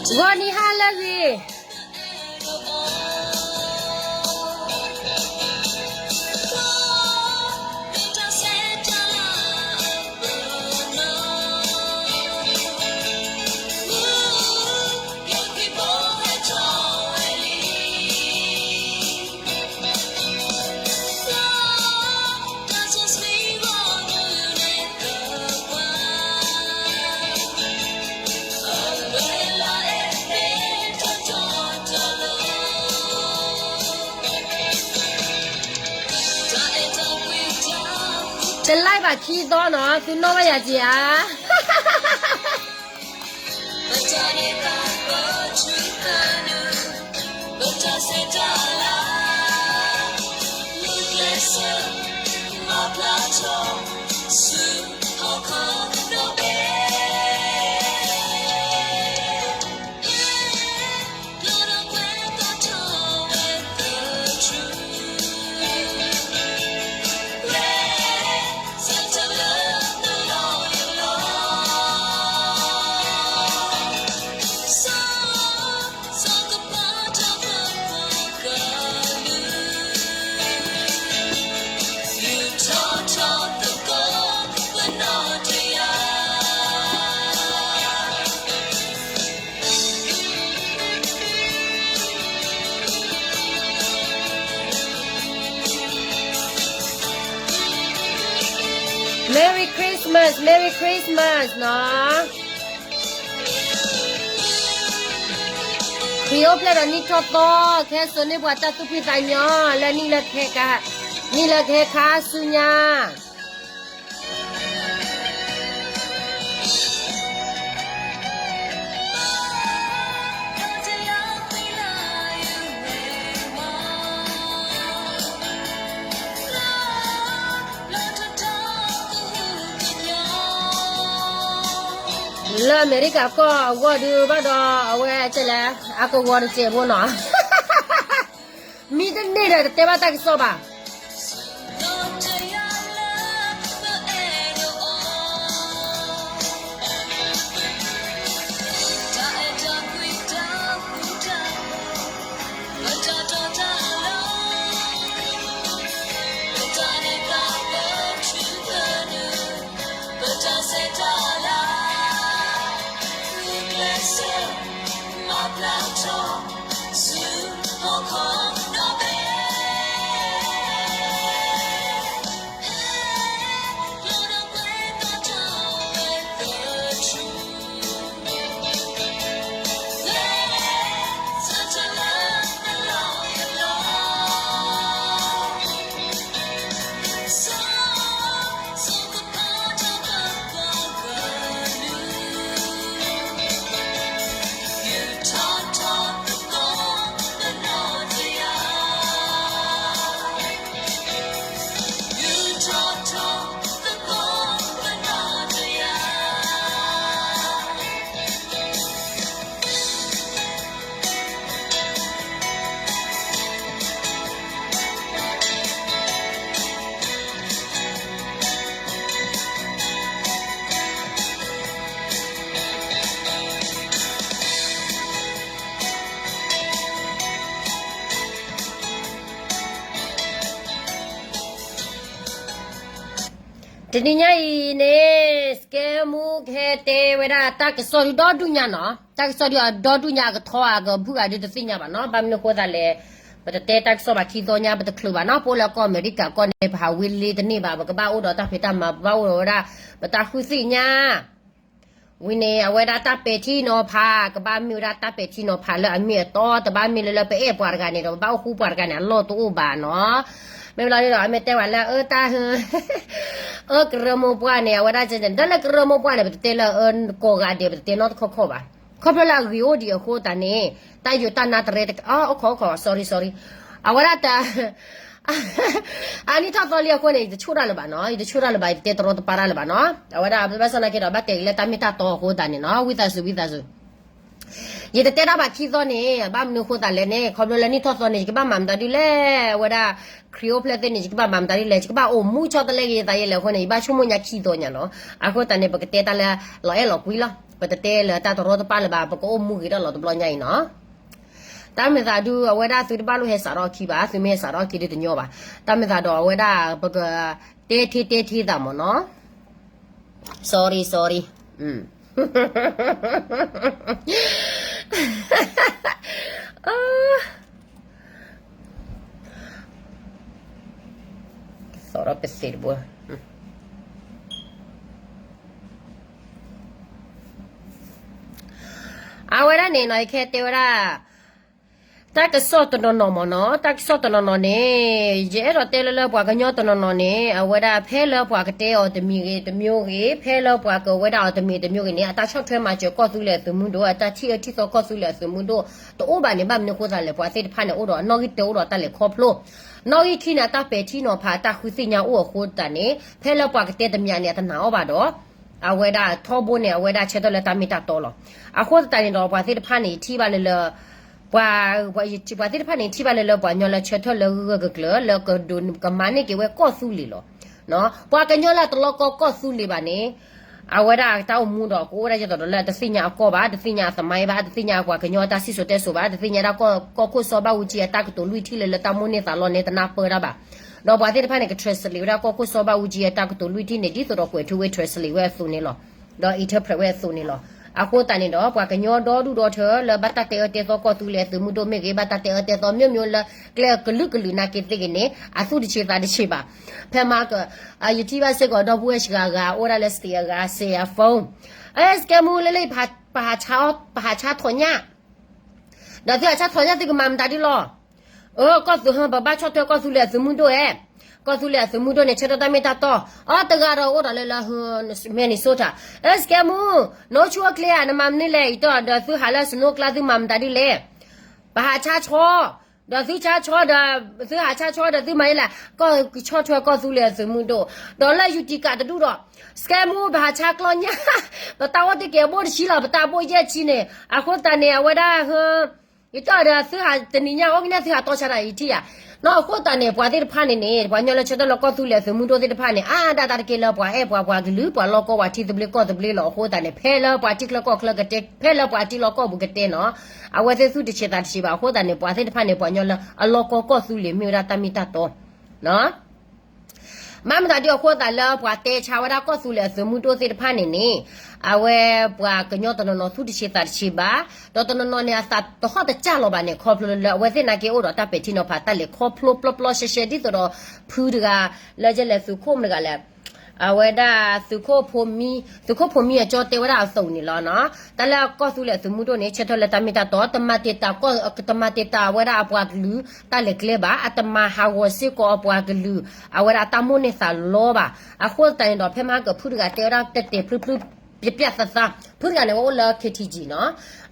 ဂီၤနံၤဟါလၢအဂ့ၤ တ like ဘၣ်ခံသီနီၤ သုနီၣ်ဘၣ်ယၤက့ၤဧါ Merry Christmas, Merry Christmas နီၤ ခရံာ်အိၣ်ဖျဲၣ်ဒီးနံၣ်ထီၣ်သီ ခဲစိာ်န့ၢ်ပှၤတၢ်သူၣ်ဖှံသးညီ လၢနံၣ်လၢကဟဲခါ, နံၣ်လၢကဟဲခါဆူညါ လၢအမဲရကၤကီၢ်အဂီၢ်ဒုးဘၣ်ဒီး အဝဲကဲလဲၣ် အကဝီၤတစဲးဖိနီၤ မံတန့ၢ်ဒီးတတဲဘၣ်တၢ်ကစီၣ်ဘၣ်.တနံၤညါအံၤန့ၣ် စကဲမူကဟဲတဲဝဲဒၣ်တၢ်ကစီၣ်ဒုဒီဒူၣ်ညါနီၤ, တၢ်ကစီၣ်ဒုဒီဒူၣ်ညါ အကထီအကဘုၣ်အဒုတသ့ၣ်ညါဘၣ်နီၤ, ဘၣ်မနုၤအဃိသတးလဲၣ်, ပတတဲတၢ်ကစီၣ်ဘၣ်ခံသီညါ ပတချုးဘၣ်နီၤ, ပအိၣ်လၢကီၢ်အမဲရကၤကီၢ်န့ၣ် ပဟးဝ့ၤလ့တန့ၢ်ဘၣ်, ပကဘၣ်အိၣ်ဒီးတၢ်ဖံးတၢ်မၤ ပဘၣ်အိၣ်ဒီးဝဲဒၣ် ပတၢ်ဃုသ့ၣ်ညါ ဝံၤန့ၣ် အဝဲဒၣ်တၢ်ပဲာ်ထံနီၤဖး ကဘၣ်မ့ၢ်ဝဲဒၣ်တၢ်ပဲာ်ထံနီၤဖးလၢအမ့ၢ်အတီ, တဘၣ်မ့ၢ်လၢလၢပအဲၣ်ပှၤတဂၤန့ၣ်ဒီး ပဘၣ်အိၣ်ဃူပှၤတဂၤန့ၣ် အလီၢ်တအိၣ်ဘၣ်နီၤ, မ့ၢ်ဘျီဒီး အမ့ၢ်တဲဝဲလၢအတၢ် အၢကရၢမိၢ်ပှၢ်န့ၣ် အဝဲဒၣ် တၢ်လၢကရၢမိၢ်ပှၢ်န့ၣ် ပတတဲလၢအကိးဂၤဒဲး ပတတဲနီတခီခီဘၣ်, ခီဖျိလၢအဂ့ၤအိၣ်ဒံးအဃိသတးန့ၣ် တၢ်ယိာ်တၢ်နါတရဲတက အိၣ်ခိးအိၣ်ခိး sorry sorry, အဝဲဒၣ်တ အနံၣ်ထီၣ်သီလံအဃိန့ၣ် ယတဆိၣ်တၢ်လၢၤဘၣ်နီၤ, ယတဆိၣ်တၢ်လၢၤဘၣ်, ယတတဲတရီတပါတၢ်လၢၤဘၣ်နီၤ, အဝဲဒၣ်ဘၣ်ဆၣ်သနာ်က့ဒီး ဘၣ်တဲက့ၤလၢတၢ်မ့ၢ်တၢ်တီအဃိသတးန့ၣ်နီၤ, ဝံသးစူၤ ဝံသးစူၤ ယတတဲတၢ်ဘၣ်ခံသီန့ၣ် ဘၣ်မနုၤအဃိသတးလဲၣ်န့ၣ် ခီဖျိလၢနံၣ်ထီၣ်သီန့ၣ် ယကဘၣ်မၤမတၤဒ်လဲၣ်, အဝဲဒၣ် ခရံာ်အိၣ်ဖျဲၣ်သ့ၣ်န့ၣ် ယကဘၣ်မၤမတၤဒ်လဲၣ်, ယကဘၣ်အိၣ်မူဆီတလဲက့ၤယသးယဲလဲၣ်အဃိန့ၣ် ယဘၣ်ဆိကမိၣ်ညါခံသီညါနီၤ, အဃိသတးန့ၣ် ပကတဲတၢ်လၢ လီၤအဲၣ်လီၤကွံလီၤ ပတတဲလၢတၢ်တရီတပါလၢၤဘၣ် ပကအိၣ်မူဂ့ၤတၢ်လီၤတဘျီညါအံၤနီၤ. တၢ်မ့ၢ်သးဒုးအဝဲဒၣ်သုတဘၣ်လိၣ်ဟဲစးထီၣ်ခံဘၣ် သုမ့ၢ်ဟဲစးထီၣ်ခံဒုးတညီဘၣ်. တၢ်မ့ၢ်သးဒီးအဝဲဒၣ်ပက တဲထံတဲထံသးမ့ၢ်နီၤ. Sorry sorry. သီၣ်ထီၣ်ပသ့ၣ်တဘိ အဝဲဒၣ်န့ၣ်နီၤ ယကတဲဝဲဒၣ် တၢ်ကစီၣ်တနီၤနီၤမ့ၢ်နီၤ တၢ်ကစီၣ်တနီၤနီၤန့ၣ် ယအဲၣ်ဒိးတဲလၢလၢပှၤကညီတနီၤနီၤန့ၣ် အဝဲဒၣ်ဖဲလၢပှၤကတဲအီၤတမံၤဂ့ၤတမံၤဂ့ၤ ဖဲလၢပှၤကဝဲဒၣ်အီၤတမံၤတမံၤဂ့ၤန့ၣ် အတၢ်ဆီၣ်ထွဲမၤစၢၤကီၢ်သူလ့ၤအသုးမုၢ်ဒိၣ် အတၢ်ထံၣ်အၢထံၣ်သီကီၢ်သူလ့ၤအသုးမုၢ်ဒိၣ် တအိၣ်ဘၣ်န့ၣ် ဘၣ်မနုၤအဃိသတးလဲၣ် ပှၤသ့ၣ်တဖၣ်န့ၣ် အိၣ်ဒီးအနီၣ်ဂံၢ်တၢအိၣ်ဒီးတၢ်လဲၤခီဖျိ နီၣ်ဂံၢ်ခံန့ၣ် အတၢ်ပဲာ်ထံနီၤဖး အတၢ်ဃုသ့ၣ်ညါအိၣ်အဃိသတးန့ၣ် ဖဲလၢပှၤကတဲတမံၤန့ၣ် အတနာ်အီၤဘၣ်ဒီး အဝဲဒၣ်ထီဘိန့ၣ် အဝဲဒၣ်ဆၢထၢၣ်လၢတၢ်မ့ၢ်တၢ်တီလီၤ. အဃိသတးန့ၣ်ဒီး ပှၤသ့ၣ်တဖၣ်န့ၣ် ယထံၣ်ဘၣ်လၢလၢ ပှၤ ပှၤသ့ၣ်တဖၣ်န့ၣ် ထံၣ်ဘၣ်လၢလၢပှၤကညီလၢဆၢထၢၣ်လၢဂၢၢ်ဂၢၢ်ကျၢၤကျၢၤ လၢကမၤန့ၢ်က့ၤဝဲကီၢ်သူလ့ၤလီၤ. ပှၤကညီလၢအတလီကီကီၢ်သူလ့ၤဘၣ်န့ၣ် အဝဲဒၣ်တၢ်အိၣ်မူဒီး ကအိၣ်ဒၣ်ယသိးဒီးလၢအတသ့ၣ်ညါအကီၢ်ဘၣ်, တသ့ၣ်ညါအသမိုင်းဘၣ်, တသ့ၣ်ညါပှၤကညီအတၢ်စံၣ်စိၤတဲစိၤဘၣ်, တသ့ၣ်ညါဒၣ်ကီၢ်ခိၣ်စီၤဘၣ်အူကၠံအတၢ်ကတိၤလွံၢ်ထံၣ်လၢလၢတၢ်မိၣ်န့ၢ်သးလီန့ၣ် တနၢ်ပၢၢ်တၢ်ဘၣ်. ဒီးပှၤသ့ၣ်တဖၣ်န့ၣ် က translate ဝဲဒၣ်ကီၢ်ခိၣ်စီၤဘၣ်အူကၠံအတၢ်ကတိၤလွံၢ်ထံၣ်န့ၣ် ဒ်သိးဒီးကွဲးထုဝဲ translate ဝဲအသိးန့ၣ်လီၤ. ဒီး interpret ဝဲအသိးန့ၣ်လီၤ. အဃိသတးန့ၣ်ဒီး ပှၤကညီဒီဒူၣ်ဒီထၢလၢဘၣ်တၢ်တဲအၢတဲသီကီၢ်သူလ့ၤအသုးမုၢ်ဒိၣ်မ့ၢ်ဂ့ၤ, ဘၣ်တၢ်တဲအၢတဲသီ မျိုးမျိုး လၢကျဲကလုာ်ကလုာ်နာ်က့သ့ၣ်ဂ့ၤန့ၣ် အသူၣ်တဆံးသးတဆံးဘၣ်. ဖဲမၤက ယထံၣ်ဘၣ်စ့ၢ်ကီး ဒီပုၢ်ဝဲၢ်စှၤဂၤ အိၣ်ဒၣ်လၢ state အဂၤ စဲးအ phone, အဲ စကဲမူ လၢလၢ ပဟးဆါထီၣ်ညၣ်, ဒီးသုဟးဆါထီၣ်ညၣ် သုကမၤမတၤဒ်လီၤ. အၢ ကီၢ်သူ ပဘၣ်ဆီၣ်ထွဲကီၢ်သူလ့ၤအသုးမုၢ်ဒိၣ်ဧါ. ကီၢ်သူလ့ၤအသုးမုၢ်ဒိၣ်န့ၣ် ဆၢထၢၣ်တၢ်မ့ၢ်တၢ်တီ, အီတဂၤဒီးအိၣ်ဒီးလၢလၢ Minnesota, အဲ စကဲမူ နအိၣ်ဆူၣ်အိၣ်ချ့ဧါ, နမၤမနုၤလဲၣ်, အံၤတီဒီးသုဟးလၢ snow ကျါ သုမၤမတၤဒ်လဲၣ်. ပဟးဆါဆီ ဒီးသုဆါဆီဒီး သုဟးဆါဆီဒီးသုမၤဒ်လဲၣ်, ကီၢ်ဆီၣ်ထွဲ ကီၢ်သူလ့ၤအသုးမုၢ်ဒိၣ်, ဒီးလၢယူၤတံကးတဒူၣ်ဒီး စကဲမူ ပဟးဆါကျီညၣ်, ပတၢ်အိၣ်တ့ၢ်က့ၤအဘိၣ်တဆံလီၤ, ပတၢ်ဘိၣ်ယဲၢ်ဆံန့ၣ်, အဃိသတးန့ၣ် အဝဲဒၣ် ဟ ယတီၢ်ဒီးသုဟးတနံၤညါ အိၣ်ကနဲၣ်သုဟးတီဆါတၢ်ယထံၣ်ယၤ, နီၢ် အဃိသတးန့ၣ် ပှၤသ့ၣ်တဖၣ်န့ၣ်န့ၣ် ပှၤကညီလၢဆၢထၢၣ်လၢကီၢ်သူလ့ၤအသုးမုၢ်ဒိၣ်သ့ၣ်တဖၣ်န့ၣ် အါဒၣ်တၢ်တက့ၢ်လၢပှၤအဲၣ်ပှၤပှၤကလုာ် ပှၤလီၢ်ကီၢ်ပှၤထံသဘျ့ကီၢ်သဘျ့လီၤ. အဃိသတးန့ၣ် ဖဲလၢပှၤထံချၢကီၢ်ချၢကတဲ, ဖဲလၢပှၤထံလီၢ်ကီၢ်ပူၤကတဲနီၤ, အဝဲသ့ၣ်သူၣ်တဆံးသးတဆံးဘၣ်. အဃိသတးန့ၣ် ပှၤသ့ၣ်တဖၣ်န့ၣ် ပှၤကညီလၢအလီၢ်ကီၢ်ကီၢ်သူလ့ၤမ့ၢ်ဝဲဒၣ်တၢ်မ့ၢ်တၢ်တီ မ့ၢ်မတၤဒ်အဃိသတးလၢပှၤတဲဆါဝဲဒၣ်ကီၢ်သူလ့ၤအသုးမုၢ်ဒိၣ်သ့ၣ်တဖၣ်န့ၣ်န့ၣ်, အဝဲပှၤကညီတနီၤနီၤသူၣ်တဆံးသးတဆံးဘၣ်, ဒီးတနီၤနီၤန့ၣ် အသးတဟီၣ်တစၢ်လီၤဘၣ်န့ၣ် ခီဖျိလၢအဝဲသ့ၣ်နာ်က့အိၣ်ဒီးတၢ်ပဲာ်ထံနီၤဖးတၢ်လဲၤခီဖျိပျီပျီရှဲရှဲ ဒ်သိးဒီးဖုတဂၤ လၢယလဲၤသုးခိၣ်မတဂၤလဲၣ်, အဝဲဒၣ်သုးခိၣ်ဖိမံ, သုးခိၣ်ဖိမံအကၠီတဲဝဲဒၣ်အသိးန့ၣ်လီၤ. တၢ်လၢကီၢ်သူလ့ၤအသုးမုၢ်ဒိၣ်န့ၣ် ဆၢထၢၣ်လၢတၢ်မ့ၢ်တၢ်တီ, တမၤတံာ်တာ်ကီၢ်, တမၤတံာ်တာ်ဝဲဒၣ်အပှၤကလုာ်တၢ်လဲၤကျဲဘၣ်, အတမၤဟးဂီၤစ့ၢ်ကီးအပှၤကလုာ် အဝဲဒၣ်အတၢ်မိၣ်န့ၢ်သးလီဘၣ်. အဃိသတးန့ၣ်ဒီး ဖဲမဟါကဖုတဂၤတဲဝဲဒၣ်တဲာ်တဲာ်ဖျုဖျု ပျးပျးသးသး, ဖုတဂၤန့ၣ် ဝဲအိၣ်လၢ K T G နီၤ,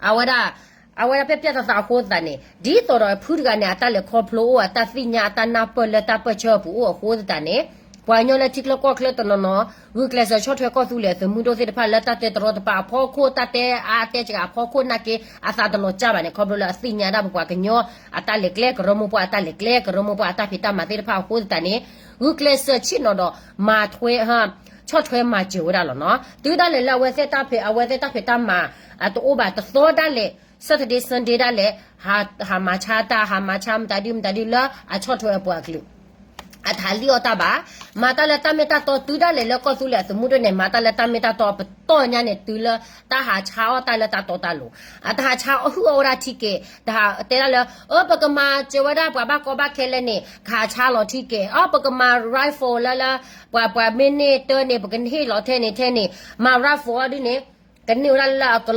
အဝဲဒၣ် အဝဲဒၣ်ပျးပျးသးသးအဃိသတးန့ၣ် ဒ်သိးဒီးဖုတဂၤန့ၣ် အတၢ်လဲၤခီဖျိအိၣ်, အတၢ်သ့ၣ်ညါ, အတၢ်နၢ်ပၢၢ်လၢတၢ်ပၢၢ်ဆၢအပူၤအိၣ်အဃိသတးန့ၣ်, ပှၤကညီလၢထံချၢကီၢ်ချၢတနီၤနီၤ ဂုာ်ကျဲးစၢးဆီၣ်ထွဲကီၢ်သူလ့ၤအသုးမုၢ်ဒိၣ်သ့ၣ်တဖၣ်လၢတၢ်တဲတရီတပါအဖီခိၣ်, တၢ်တဲအါတဲစှၤအဖီခိၣ်နာ်က့ အသးတလီၤကၢ်ဘၣ်န့ၣ် ခီဖျိလၢအသ့ၣ်ညါဒၣ်ပပှၤကညီအတၢ်လဲၤကျဲ, ကရၢမိၢ်ပှၢ်အတၢ်လဲၤကျဲ, ကရၢမိၢ်ပှၢ်အတၢ်ဖံးတၢ်မၤသ့ၣ်တဖၣ်အဃိသတးန့ၣ်, ဂုာ်ကျဲးစၢးဆ့ၣ်နီၤဒီး မၤထွဲ ဆီၣ်ထွဲမၤစၢၤဝဲဒၣ်လီၤနီၤ. တုၤဒၣ်လဲာ်လၢအဝဲသ့ၣ်တၢ်ဖံး, အဝဲသ့ၣ်တၢ်ဖံးတၢ်မၤ အတအိၣ်ဘၣ်တသီဒၣ်လဲာ် Saturday Sunday ဒၣ်လဲာ် ဟးမၤဆါတၢ်, ဟးမၤဆါမတၤဒုမတၤဒုလၢအဆီၣ်ထွဲအပှၤကလုာ် အတဟးလံၣ်အီၣ်တၢ်ဘၣ်. မၤတၢ်လၢတၢ်မ့ၢ်တၢ်တီ တုၤဒၣ်လဲာ်လၢကီၢ်သူလ့ၤအသုးမုၢ်ဒိၣ်န့ၣ် မၤတၢ်လၢတၢ်မ့ၢ်တၢ်တီပတီၢ်ညါန့ၣ် တုၤလၢတၢ်ဟးဆါအီၣ်တၢ်လၢတၢ်တီတၢ်လိၤ, အတဟးဆါအီၣ်ဟုၣ်အီၣ်ဝဲဒၣ်ထံကဲး, တဟးတဲဒၣ်လၢ အၢ ပကမၤစၢၤဝဲဒၣ်ပှၤဘၣ်ကီဘၣ်ခဲလဲၣ်န့ၣ် ကဟးဆါလီၤထံကဲး, အီ ပကမၤ rifle လၢလၢ ပှၤပှၤမ့ၢ်န့ၢ်တၢ်န့ၣ် ပကဟ့ၣ်လီၤထဲန့ၣ်ထဲန့ၣ်, မၤ rifle အီၤဒ်န့ၣ် ကန့ၢ်ဝဲဒၣ်လၢ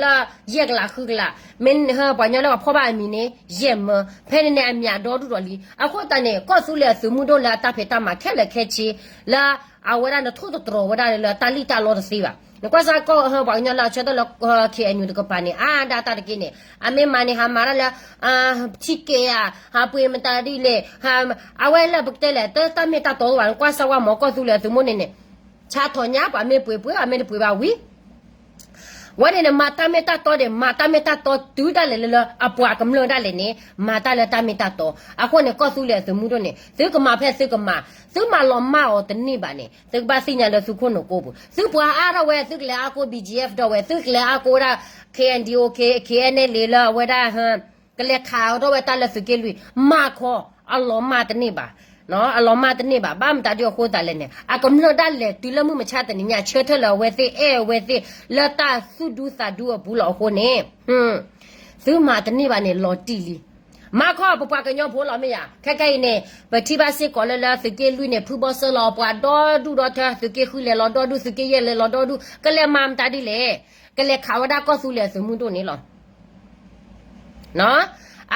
လၢယဲၢ်ကလးဃုကလး, မ့ၢ်ဟၢ ပှၤကညီလၢပှၤဖီၣ်ဘၣ်အမံၤန့ၣ် ယဲၢ်မၢ, ဖဲန့ၣ်န့ၣ် အမံၤဒီဒူၣ်ဒီးလံ. အဃိသတးန့ၣ် ကီၢ်သူလ့ၤအသုးမုၢ်ဒိၣ်လၢအတၢ်ဖံးတၢ်မၤခဲလၢာ်ခဲဆ့ လၢအဝဲဒၣ်နထိၣ်သတြီၤဝဲဒၣ်လၢတၢ်လံၣ်တၢ်လီတသ့ဘၣ်. နကွၢ်စ့ၢ်ကီး ပှၤကညီလၢအဆၢထၢၣ်လၢ K N U တကပၤန့ၣ် အါဒၣ်တၢ်တက့ၢ်န့ၣ် အမ့ၢ်မၤန့ၣ် ဟးမၤတၢ်လၢ ထံကဲးဧါ, ဟးပှ့ၤမတၤဒ်လဲၣ်, အဝဲလၢပကတဲလဲၣ် တၢ်မ့ၢ်တၢ်တီဘၣ်, နကွၢ်စ့ၢ်ကီး မ့ၢ်ကီၢ်သူလ့ၤအသုးမုၢ်ဒိၣ်န့ၣ်န့ၣ် ဆါထီၣ်ညါ ပှၤမ့ၢ်ပှ့ၤပှ့ၤ အမ့ၢ်တပှ့ၤဘၣ်ဝံၤ ဝဲန့ၣ်န့ၣ် မၤတၢ်မ့ၢ်တၢ်တီန့ၣ် မၤတၢ်မ့ၢ်တၢ်တီတုၤဒၣ်လဲာ်လၢလၢအပှၤကမျၢၢ်ဒၣ်လဲာ်န့ၣ် မၤတၢ်လၢတၢ်မ့ၢ်တၢ်တီ. အဃိန့ၣ် ကီၢ်သူလ့ၤအသုးမုၢ်ဒိၣ်န့ၣ် သုကမၤဖဲသုကမၤ, သုမၤလီၤမၢ်အီၤတန့ၢ်ဘၣ်န့ၣ် သုကဘၣ်သ့ၣ်ညါလၢသုခိၣ်နူာ်ကိပူၤ သုပှၤအါထီၣ်ဝဲ သုကလဲၤအါကိး B G F ဒီးဝဲ သုကလဲၤအါကိးဝဲဒၣ် K N D O K K N L A လၢအဝဲဒၣ် ကလဲၤခးအီၤထီၣ်ဝဲတၢ်လၢသုးက့လွံၢ် မၤခီ အလီၤမၢ်တန့ၢ်ဘၣ် အလီၤမၢ်တန့ၢ်ဘၣ်. ဘၣ်မတၤဒ်အဃိသတးလဲၣ်န့ၣ် အကမျၢၢ်ဒၣ်လဲာ်တုၤလၢမုၢ်မဆါတနံၤညါ ဆၢထၢၣ်လၢအဝဲသ့ၣ်အဲၣ်အဝဲသ့ၣ် လၢတၢ်သူၣ်ဒူသးဒူအပူၤလီၤအဃိန့ၣ် သုမၤတန့ၢ်ဘၣ်န့ၣ် လီၤတံၢ်လံ. မၤခီ ပပှၤကညီဖိလီၤမ့ၢ်ယၤ ခဲကနံၣ်အံၤန့ၣ် ပထံၣ်ဘၣ်စ့ၢ်ကီးလၢလၢသုးက့လွံၢ်န့ၣ် ဖုဘီဆှၢလီၤပှၤဒီဒူၣ်ဒီထၢ သုးက့ဃုလဲၤလီၤဒီဒူၣ် သုးက့ယဲၢ်လဲၤလီၤဒီဒူၣ် ကလဲၤမၤမတၤဒ်လဲၣ် ကလဲၤခးဝဲဒၣ်ကီၢ်သူလ့ၤအသုးမုၢ်ဒိၣ်န့ၣ်လီၤ.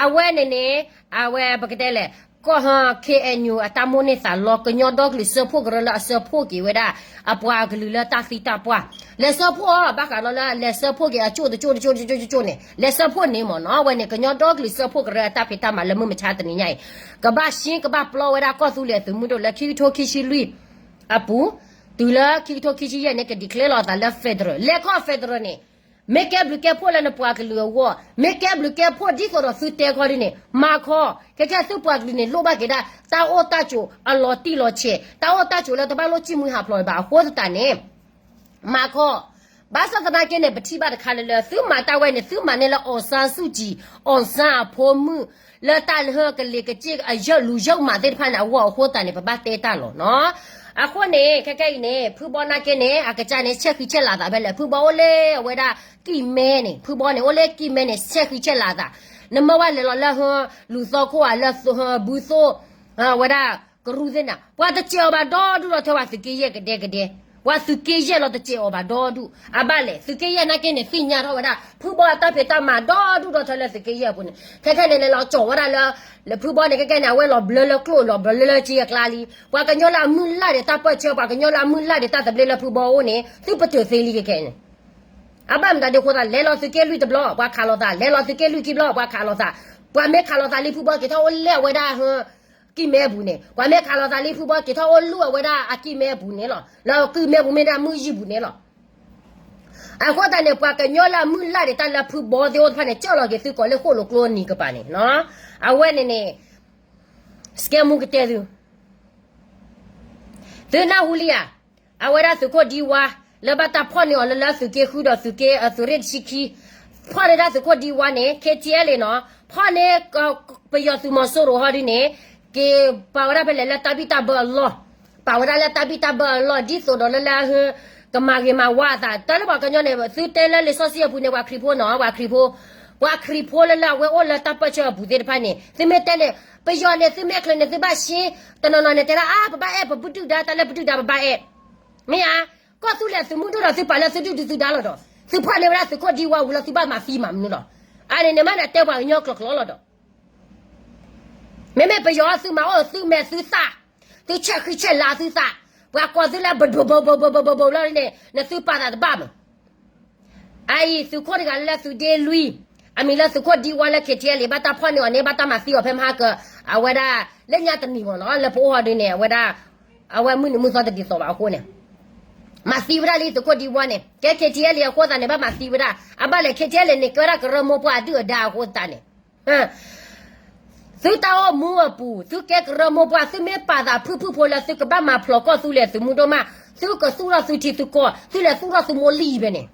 အဝဲန့ၣ်န့ၣ် အဝဲပကတဲလဲၣ် ကီၢ် K N U အတၢ်မိၣ်န့ၢ်သးလီ ကညီဒီကလုာ်စၢဖှိၣ်ကရၢလၢအစၢဖှိၣ်က့ၤဝဲဒၣ် အပှၤကလုာ်လၢတၢ်သံတၢ်ပှၢ် လဲၤစၢဖှိၣ်အီၤ ဘၣ်ဃးလီၤလၢလဲၤစၢဖှိၣ်က့ၤအကၠိၣ်တကၠိၣ်တကၠိၣ်တကၠိၣ်တကၠိၣ်န့ၣ် လဲၤစၢဖှိၣ်န့ၣ်မ့ၢ်နီၤ အဝဲန့ၣ် ကညီဒီကလုာ်စၢဖှိၣ်ကရၢအတၢ်ဖံးတၢ်မၤလၢမုၢ်မဆါတနံၤညါအံၤ ကဘၣ်ရှင်း ကဘၣ်ပျီဝဲဒၣ်ကီၢ်သူလ့ၤအသုးမုၢ်ဒိၣ်လၢ ခံကထိခံဆံလွံၢ်အပူၤ တုၤလၢခံကထိခံဆံယဲၢ်န့ၣ် က declare လီၤအသးလၢ federal လဲၤခီ federal န့ၣ် မ့ၢ်ကဲဘျုးကဲဖှိၣ်လၢနပှၤကလုာ်အဂီၢ် မ့ၢ်ကဲဘျုးကဲဖှိၣ်ဒ်သိးဒီးသုတဲခီဒ်န့ၣ် မၤခီ ခဲကဲသုပှၤကလုာ်န့ၣ် လိၣ်ဘၣ်က့ၤဒၣ် တၢ်အိၣ်တၢ်ဆိးအလီၤတံၢ်လီၤဆဲး တၢ်အိၣ်တၢ်ဆိးလၢတဘၣ်လိၣ်ဃံမူဟးဖျိးဘၣ်အဃိသတးန့ၣ် မၤခီ ဘၣ်ဆၣ်သနာ်က့န့ၣ် ပထံၣ်ဘၣ်တခါလၢလၢ သုမၤတၢ်ဝဲန့ၣ် သုမၤန့ၢ်လၢ အောင်ဆန်းစုကြည် အောင်ဆန်းအဖိမုၣ် လၢတၢ်လၢကလံၤကစ့ၢ်အယုၢ်လူၤယုၢ်မးသ့ၣ်တဖၣ်န့ၣ် အဂီၢ်အဃိသတးန့ၣ် ပဘၣ်တဲတၢ်လီၤနီၤ. အဃိန့ၣ် ခဲကဲအံၤန့ၣ် ဖုဘီနာ်က့န့ၣ် အကစၢ်န့ၣ် ဆဲးဃံဆဲးလၤသးဖဲလဲၣ် ဖုဘီအိၣ်လၢအဝဲဒၣ်ကံၢ်မဲန့ၣ် ဖုဘီန့ၣ် အိၣ်လၢကံၢ်မဲန့ၣ် ဆဲးဃံဆဲးလၤသး နမ့ၢ်ဝဲလဲၤလီၤလၢ လူၤသီခိၣ်ဧါ လၢဘုသိၣ် ဝဲဒၣ်ကရူၢ်သ့ၣ်န့ၣ် ပှၤတစဲးအီၤဘၣ်ဒီဒူၣ်ဒီထၢ ပှၤသုးက့ယဲၢ်ကဒဲကဒဲ ပှၤသုးက့ယဲၢ်လီၤတစဲးအီၤဘၣ်ဒီဒူၣ် အဘၣ်လဲၣ် သုးက့ယဲၢ်နာ်က့န့ၣ် သ့ၣ်ညါထီၣ်ဝဲဒၣ် ဖုဘီအတၢ်ဖံးတၢ်မၤဒီဒူၣ်ဒီထၢလၢသုးက့ယဲၢ်အပူၤန့ၣ် ခဲခဲန့ၣ် လဲၤလီၤကၠီၤဝဲဒၣ်လၢ လၢဖုဘီန့ၣ် ခဲခဲန့ၣ် အဝဲလီၤဘျၢလၢကျိၣ်လီၤဘျၢလၢစ့အကျါလံ ပှၤကညီလၢအမုၢ်လၢ်ဒီးတၢ်ပၢၢ်ဆၢ ပှၤကညီလၢအမုၢ်လၢ်ဒီးတၢ်သဘျ့လၢဖုဘီအအိၣ်န့ၣ် သုပတုာ်သ့လံခဲခဲန့ၣ် အဘၣ်မတၤဒ်အဃိသတး လဲၤလီၤသုးက့လွံၢ်တဘျီ ပှၤခးလိာ်သး လဲၤလီၤသုးက့လွံၢ်ခံဘျီ ပှၤခးလိာ်သး ပှၤမ့ၢ်ခးလိာ်သးလံဖုဘီက့ၤထီၣ်အိၣ်လၢအဝဲဒၣ် ကံၢ်မဲပူၤန့ၣ် ပှၤမ့ၢ်ခးလိာ်သးလံဖုဘီက့ၤထီၣ်အိၣ်လၢအဝဲဒၣ်အကံၢ်မဲပူၤန့ၣ်လီၤ လၢကံၢ်မဲပူၤမ့ၢ်ဒၣ်မုၢ်ယံၢ်ပူၤန့ၣ်လီၤ. အဃိသတးန့ၣ် ပှၤကညီလၢအမုၢ်လၢ်ဒီးတၢ်လၢဖုဘီသ့ၣ်အိၣ်တဖၣ်န့ၣ် ကၢၢ်လီၤက့ၤသုကိးလၢဃိၣ်လိာ်ကျိအနံၤကပၤန့ၣ် အဝဲန့ၣ်န့ၣ် စကဲမူကတဲသု သုနၢ်ဟူလံဧါ အဝဲဒၣ်သုးခိၣ်ဒံဝါ လၢဘၣ်တၢ်ဖီၣ်န့ၢ်အီၤလၢလၢသုးက့ဃုဒီးသုးက့ သုးရ့ၣ်တဆံခံ ဖီၣ်န့ၢ်ဒၣ်သုးခိၣ်ဒံဝါန့ၣ် K T L A နီၤ ဖီၣ်န့ၢ် ပယီၤသုးမီၤစိရိၤဟီဒ်န့ၣ် က့ၤပာ်ဝဲဒၣ်ဖဲလဲၣ်လၢတၢ်ဘံၣ်တၢ်ဘၢအလီၢ် ပာ်ဝဲဒၣ်လၢတၢ်ဘံၣ်တၢ်ဘၢအလီၢ် ဒ်သိးဒီးလၢလၢ ကမၤဂ့ၤမၤဝါအသး တၢ်လၢပှၤကညီန့ၣ် သုတဲလၢလံာ်စီဆှံအပူၤန့ၣ် ပှၤခရံာ်ဖိနီၤ ပှၤခရံာ်ဖိ ပှၤခရံာ်ဖိလၢလၢအဝဲအိၣ်လၢတၢ်ပၢၢ်ဆၢအပူၤသ့ၣ်တဖၣ်န့ၣ် သုမ့ၢ်တဲန့ၣ် ပယီၤန့ၣ် သုမ့ၢ်ချ့န့ၣ် သုဘၣ်ရှင်း တနီၤနီၤန့ၣ် တဲဒၣ်အါ ပဘၣ်အဲၣ် ပဘုဒုၣ်ဒါ တၢ်လၢပဒုၣ်ဒါပဘၣ်အဲၣ် မ့ၢ်ဧါ ကီၢ်သူလ့ၤသုးမုၢ်ဒိၣ်ဒီးသုပာ်လၢသုဒုၣ်ဒုသုဒါလီၤဒီး သုဖီၣ်န့ၢ်ဝဲဒၣ်သုးခိၣ်ဒံဝါဝံၤလီၤ သုဘၣ်မၤသံမၤမနုၤလီၤ. အန့ၣ်န့ၣ်မ့ၢ်နတဲပှၤကညီကျိာ်ကျိာ်လီၤဒီး မ့မ့ၢ်ပယီၤသုမၤအိၣ်သုမဲာ်သုသး သုဆဲးဃံဆဲးလၤသုသး ပှၤကိးသုလၢ ဘိဘိဘိဘိဘိဘိဘိဘိလီၤန့ၣ် နသုပာ်သးတဘၣ်မး အအံၤသုးခိၣ်တဂၤလၢသုးဒ့လွံၢ် အမံၤလၢသုးခိၣ်ဒံဝါလၢ K T L A ဘၣ်တၢ်ဖီၣ်န့ၢ်အီၤန့ၣ် ဘၣ်တၢ်မၤသံအီၤဖဲမဟါက အဝဲဒၣ် လၢညါတနံၤမ့ၢ်နီၤ လၢပအိၣ်ဟီဒုန့ၣ် အဝဲဒၣ် အဝဲမုၢ်နံၤမုၢ်သီတဒ်သိးဘၣ်အဃိန့ၣ် မၤသံဝဲဒၣ်လံသုးခိၣ်ဒံဝါန့ၣ် ကဲ K T L A အဃိသတးန့ၣ် ဘၣ်မၤသံဝဲဒၣ် အဘၣ်လဲၣ် K T L A န့ၣ် ကဲဝဲဒၣ်ကရၢမိၢ်ပှၢ်အဒုၣ်အဒါအဃိသတးန့ၣ် သုတၢ်အိၣ်မူအပူၤ သုကဲကရၢမိၢ်ပှၢ် သုမ့ၢ်ပာ်သးဖုၣ်ဖုၣ်ဖိလၢသုကဘၣ်မၤဖျိးကီၢ်သူလ့ၤသုးမုၢ်ဒိၣ်မး သုကသူၣ်ထီၣ်သုထံသုကီၢ် သုလဲၤသူၣ်ထီၣ်သုမိၢ်လံၢ်ဖဲန့ၣ်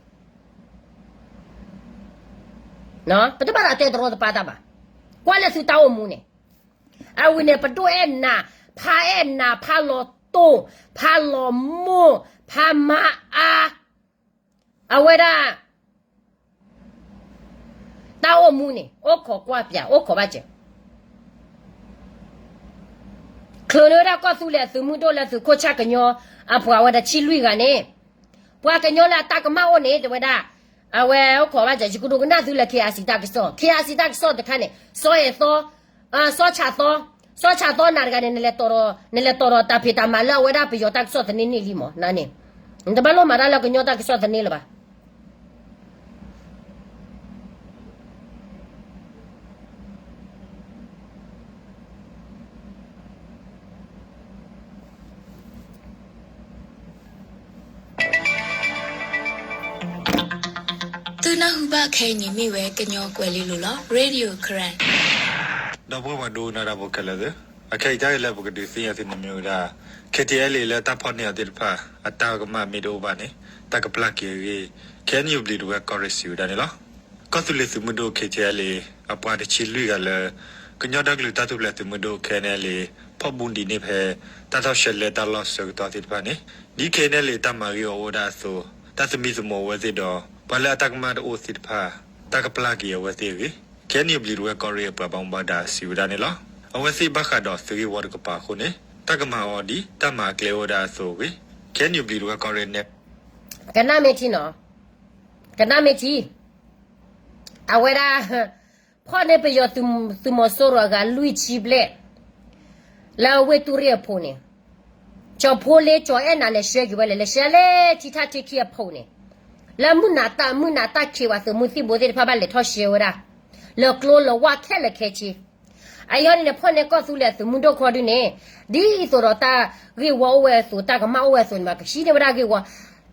ပတဘၣ်သးတဲတရီတပါတၢ်ဘၣ် ကွၢ်လၢသုတၢ်အိၣ်မူန့ၣ် အဝံၤန့ၣ် ပဒိၣ်အဲၣ်နၤ ဖါအဲၣ်နၤ ဖါလီၤတိၢ် ဖါလီၤမိၢ် ဖါမါအါ အဝဲဒၣ် တၢ်အိၣ်မူန့ၣ် အိၣ်ခိးကွၢ်ပၠး အိၣ်ခိးဘၣ်စၢၤ ချုးန့ၢ်ဝဲဒၣ်ကီၢ်သူလ့ၤအသုးမုၢ်ဒိၣ်လၢသုးခိၣ်ဆၣ်ကညီ အပှၤဝဲဒၣ်ဆံလွံၢ်ဂၤန့ၣ် ပှၤကညီလၢအတၢ်ကမၣ်အိၣ်န့ၣ် တဲဝဲဒၣ် အဝဲအိၣ်ခိးဘၣ်စၢၤ ယကဒိကနၣ်သုလၢ K I C တၢ်ကစီၣ် K I C တၢ်ကစီၣ်တခါန့ၣ် စီၤအဲၣ်သီ စီၤဆၣ်သီ စီၤဆၣ်သီနၤတဂၤန့ၣ် နလဲၤတီၤဒီး နလဲၤတီၤဒီးတၢ်ဖံးတၢ်မၤလၢအဝဲဒၣ်ပယီၤတၢ်ကစီၣ်သန့န့ၣ်လံမး နန့ၣ် နတဘၣ်လိၣ်မၤတၢ်လၢကညီတၢ်ကစီၣ်သန့လၢၤဘၣ်. သုနၢ်ဟူဘၣ်ခဲအံၤန့ၣ်မ့ၢ်ဝဲကညီကွဲၤလ့လိၤလီၤ. Radio Karen ဒီပုၢ်ဝဲၢ်ပှၤဒိကနၣ်တၢ်ဖိခဲလၢာ်သ့ၣ်, အခဲအံၤတၢ်ဂ့ၢ်လၢပကဒုးသ့ၣ်ညါသုန့ၣ်မ့ၢ်ဝဲဒၣ် KTLA လၢတၢ်ဖီၣ်န့ၢ်အီၤသ့ၣ်တဖၣ် အတၢ်ကမၣ်မ့ၢ်တအိၣ်ဘၣ်န့ၣ် တၢ်ကပျၢ်က့ၤအဂ့ၢ် KNU ဘျံးဒဝဲၢ်ကီၢ်ရ့ၣ်စံးဝဲဒၣ်န့ၣ်လီၤ. ကီၢ်သူလ့ၤသုးမုၢ်ဒိၣ် KTLA အပှၤတဆံလွံၢ်ဂၤလၢ ကညီဒီကလုာ်တၢ်ထူၣ်ဖျဲးသုးမုၢ်ဒိၣ် KNLA ဖီၣ်မူဒံးန့ၢ်ဖဲ တၢ်ထီၣ်ရှဲလဲတၢ်လီၢ်ဆၢကတီၢ်သ့ၣ်တဖၣ်န့ၣ် ဒ် KNLA တၢ်မၤဂ့ၢ်အီၤအိၣ်ဝဲဒၣ်အသိး တၢ်သမံသမိးအဝဲသ့ၣ်ဒီး ပှၤလၢအတၢ်ကမၣ်တအိၣ်သ့ၣ်တဖၣ် တၢ်ကပျၢ်က့ၤအဝဲသ့ၣ်အဂ့ၢ် KNU ဘျံးဒဝဲၢ်ကီၢ်ရ့ၣ်အပှၤဘၣ်မူဘၣ်ဒါစံးဝဲဒၣ်န့ၣ်လီၤ. အဝဲသ့ၣ်ဘၣ်ဃးဒီးသုးဂ့ၢ်ဝီတကပၤအဃိန့ၣ် တၢ်ကမၤအီၤဒ်တၢ်မၤအကျဲအိၣ်ဝဲဒၣ်အသိးအဂ့ၢ် KNU ဘျံးဒဝဲၢ်ကီၢ်ရ့ၣ်နဲၣ် ကနၣ်မ့ၢ်ထံနီၤ, ကနၣ်မ့ၢ်ထံ, အဝဲဒၣ် ဖီၣ်န့ၢ်ပယီၤသုးမီၤစိရိၤအဂၤလွံၢ်ဆံဘျဲၣ် လၢဝ့ၢ်တူၢ်ရ့ၣ်အဖိန့ၣ်, ကၠီၤဖိလ့ကၠီၤအဲၣ်နၤလဲၤဆှၢက့ၤဝဲလဲၣ်, လဲၤဆှၢလၢထံထၣ်ထံခံအဖိန့ၣ်, လၢမုၢ်နၤတၢ်မုၢ်နၤတၢ်ခံးဝဲသုးမုၢ်သံၣ်ဘိသ့ၣ်တဖၣ်ဘၣ်လဲၤထီၣ်ရှဲဝဲဒၣ် လၢကျိလၢဝၣ်ခဲလၢာ်ခဲဆ့ အယီၤန့ၣ်န့ၣ် ဖီၣ်န့ၢ်ကီၢ်သူလ့ၤအသုးမုၢ်ဒိၣ်ခီဒုန့ၣ်, ဒ်အသိးဒီးတၢ်ဂ့ၢ်ဝီအိၣ်ဝဲအသိး တၢ်ကမၣ်အိၣ်ဝဲအသိးန့ၣ် ပကဟံးန့ၢ်ဝဲဒၣ်ဂ့ၢ်ဝီ,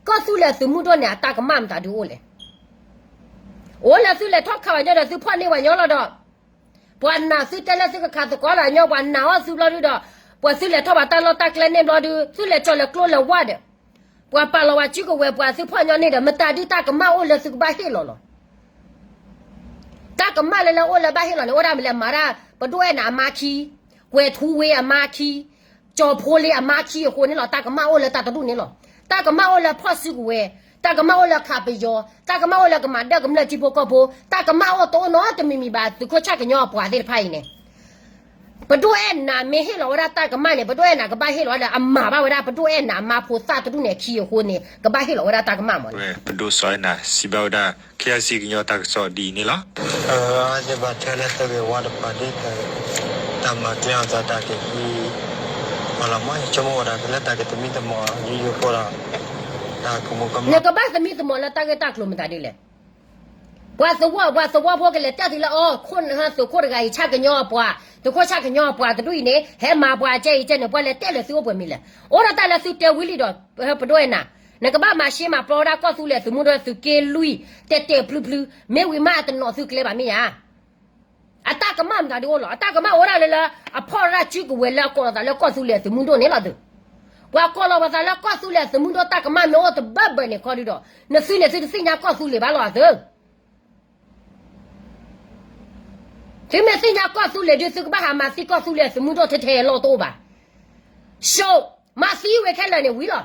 ကီၢ်သူလ့ၤအသုးမုၢ်ဒိၣ်န့ၣ် အတၢ်ကမၣ်မတၤဒုအိၣ်လဲၣ်. အိၣ်လၢသုလဲၤထီၣ်ခးပှၤညီဒီးသုဖီၣ်န့ၢ်ပှၤညီလီၤဒီး, ပှၤနာ်သုတဲလၢသုကခးသကိးလၢအညီ ပှၤနာ်အီၣ်သုဘျီဒုဒီး, ပှၤသုလဲၤထီၣ်ပှၤတၢ်လီၢ်တၢ်ကျဲန့ၣ်ဘျီဒု သုလဲၤကၠီၤလၢကျိလၢဝၣ်ဒီး, ပှၤပာ်လီၤပှၤစုကဝဲၤပှၤသုဖီၣ်ညီန့ၣ်ဒီး မတၤဒုတၢ်ကမၣ်အိၣ်လၢသုကဘၣ်ဟ့ၣ်လီၤလီၤ. တၢ်ကမၣ်လၢလၢအိၣ်လၢဘၣ်ဟ့ၣ်လီၤန့ၣ် အိၣ်ဒၣ်မ့ၢ်လၢမၤဒၣ် ပဒိၣ်အဲၣ်နၤအမါခံ, ကွဲၤထူဝ့အမါခံ, ကၠီၤဖိလ့အမါခံအဃိန့ၣ်လီၤ. တၢ်ကမၣ်အိၣ်လၢတၢ်တဒူၣ်န့ၣ်လီၤ. တၢ်ကမၣ်အိၣ်လၢဖီၣ်စုကဝဲၤ, တၢ်ကမၣ်အိၣ်လၢခးပယီၤ, တၢ်ကမၣ်အိၣ်လၢကမၤဒၢၣ်ကမျၢၢ်ထံဖိကီၢ်ဖိ, တၢ်ကမၣ်အိၣ်တအိၣ်နီတမံၤမံၤဘၣ် သုးခိၣ်ဆၣ်ကညီအပှၤသ့ၣ်တဖၣ်အံၤန့ၣ် ပဒိၣ်အဲၣ်နၤမ့ၢ်ဟ့ၣ်လီၤဝဲဒၣ်တၢ်ကမၣ်န့ၣ် ပဒိၣ်အဲၣ်နၤကဘၣ်ဟ့ၣ်လီၤဝဲဒၣ် အမၤဘၣ်ဝဲဒၣ်ပဒိၣ်အဲၣ်နၤအမါဖိသၣ်တဒူၣ်န့ၣ်အခံအဃိန့ၣ် ကဘၣ်ဟ့ၣ်လီၤဝဲဒၣ်တၢ်ကမၣ်မးန့ၣ်. ပဒိၣ်စီၤအဲၣ်နၤစံးဘၣ်ဝဲဒၣ် KIC ကညီတၢ်ကစီၣ်ဒ်အံၤန့ၣ်လီၤ. အဝဲသ့ၣ်ဘၣ်ထွဲလၢသုးဂ့ၢ်ဝီတကပၤဒ် တၢ်မၤကျဲအသးတၢ်ကဟံး အလီၤမး ယဆိကမိၣ်ဝဲဒၣ်လၢတၢ်ကသမံသမိးယိယိဖိဒီး တၢ်ကမူကမၣ် နကဘၣ်သမံသမိးလၢတၢ်ဂ့ၢ်တၢ်ကျိၤမတၤဒ်လဲၣ်. ပှၤသဝီ ပှၤသဝီဖိကလဲၤတဲသုလၢအီၤ ခိၣ်နၢ်သုးခိၣ်တဂၤအံၤ ဆၣ်ကညီအပှၤ သုးခိၣ်ဆၣ်ကညီအပှၤတဒူၣ်အံၤန့ၣ် ဟဲမၤပှၤကဲအံၤကဲန့ၣ် ပှၤလဲၤတဲလၢသုအိၣ်ပှဲၤမံၤလဲၣ်. အိၣ်ဒီးတၢ်လၢသုတဲဝံၤလံဒီး ပဒိၣ်အဲၣ်နၤ နကဘၣ်မၤရှဲမၤပျီဝဲဒၣ်ကီၢ်သူလ့ၤသုးမုၢ်ဒိၣ်သုးက့လွံၢ် တဲာ်တဲာ်ဖျုဖျု မ့ၢ်ဝံၤမးအတနီၣ်သုကျဲဘၣ်မ့ၢ်ဧါ. အတၢ်ကမၣ်မတၤဒုအိၣ်လီၤ. အတၢ်ကမၣ်အိၣ်ဒၣ်လၢလၢ အဖီၣ်ဝဲဒၣ်စုကဝဲၤလၢအကိးလီၤသးလၢကီၢ်သူလ့ၤသုးမုၢ်ဒိၣ်န့ၣ်လီၤသုး. ပှၤကိးလီၤပသးလၢကီၢ်သူလ့ၤသုးမုၢ်ဒိၣ် တၢ်ကမၣ်မ့ၢ်အိၣ်တဘၢဘၢန့ၣ်ခီဒုဒီး နသုန့ၣ်သုတသ့ၣ်ညါကီၢ်သူလ့ၤဘၣ်လီၤသုး. သုမ့ၢ်သ့ၣ်ညါကီၢ်သူလ့ၤဒု သုကဘၣ်ဟးမၤသံကီၢ်သူလ့ၤသုးမုၢ်ဒိၣ်ထဲထဲအလီၢ်တအိၣ်ဘၣ်. ဆိး မၤသံဝဲခဲလၢာ်န့ၣ်ဝံၤလီၤ.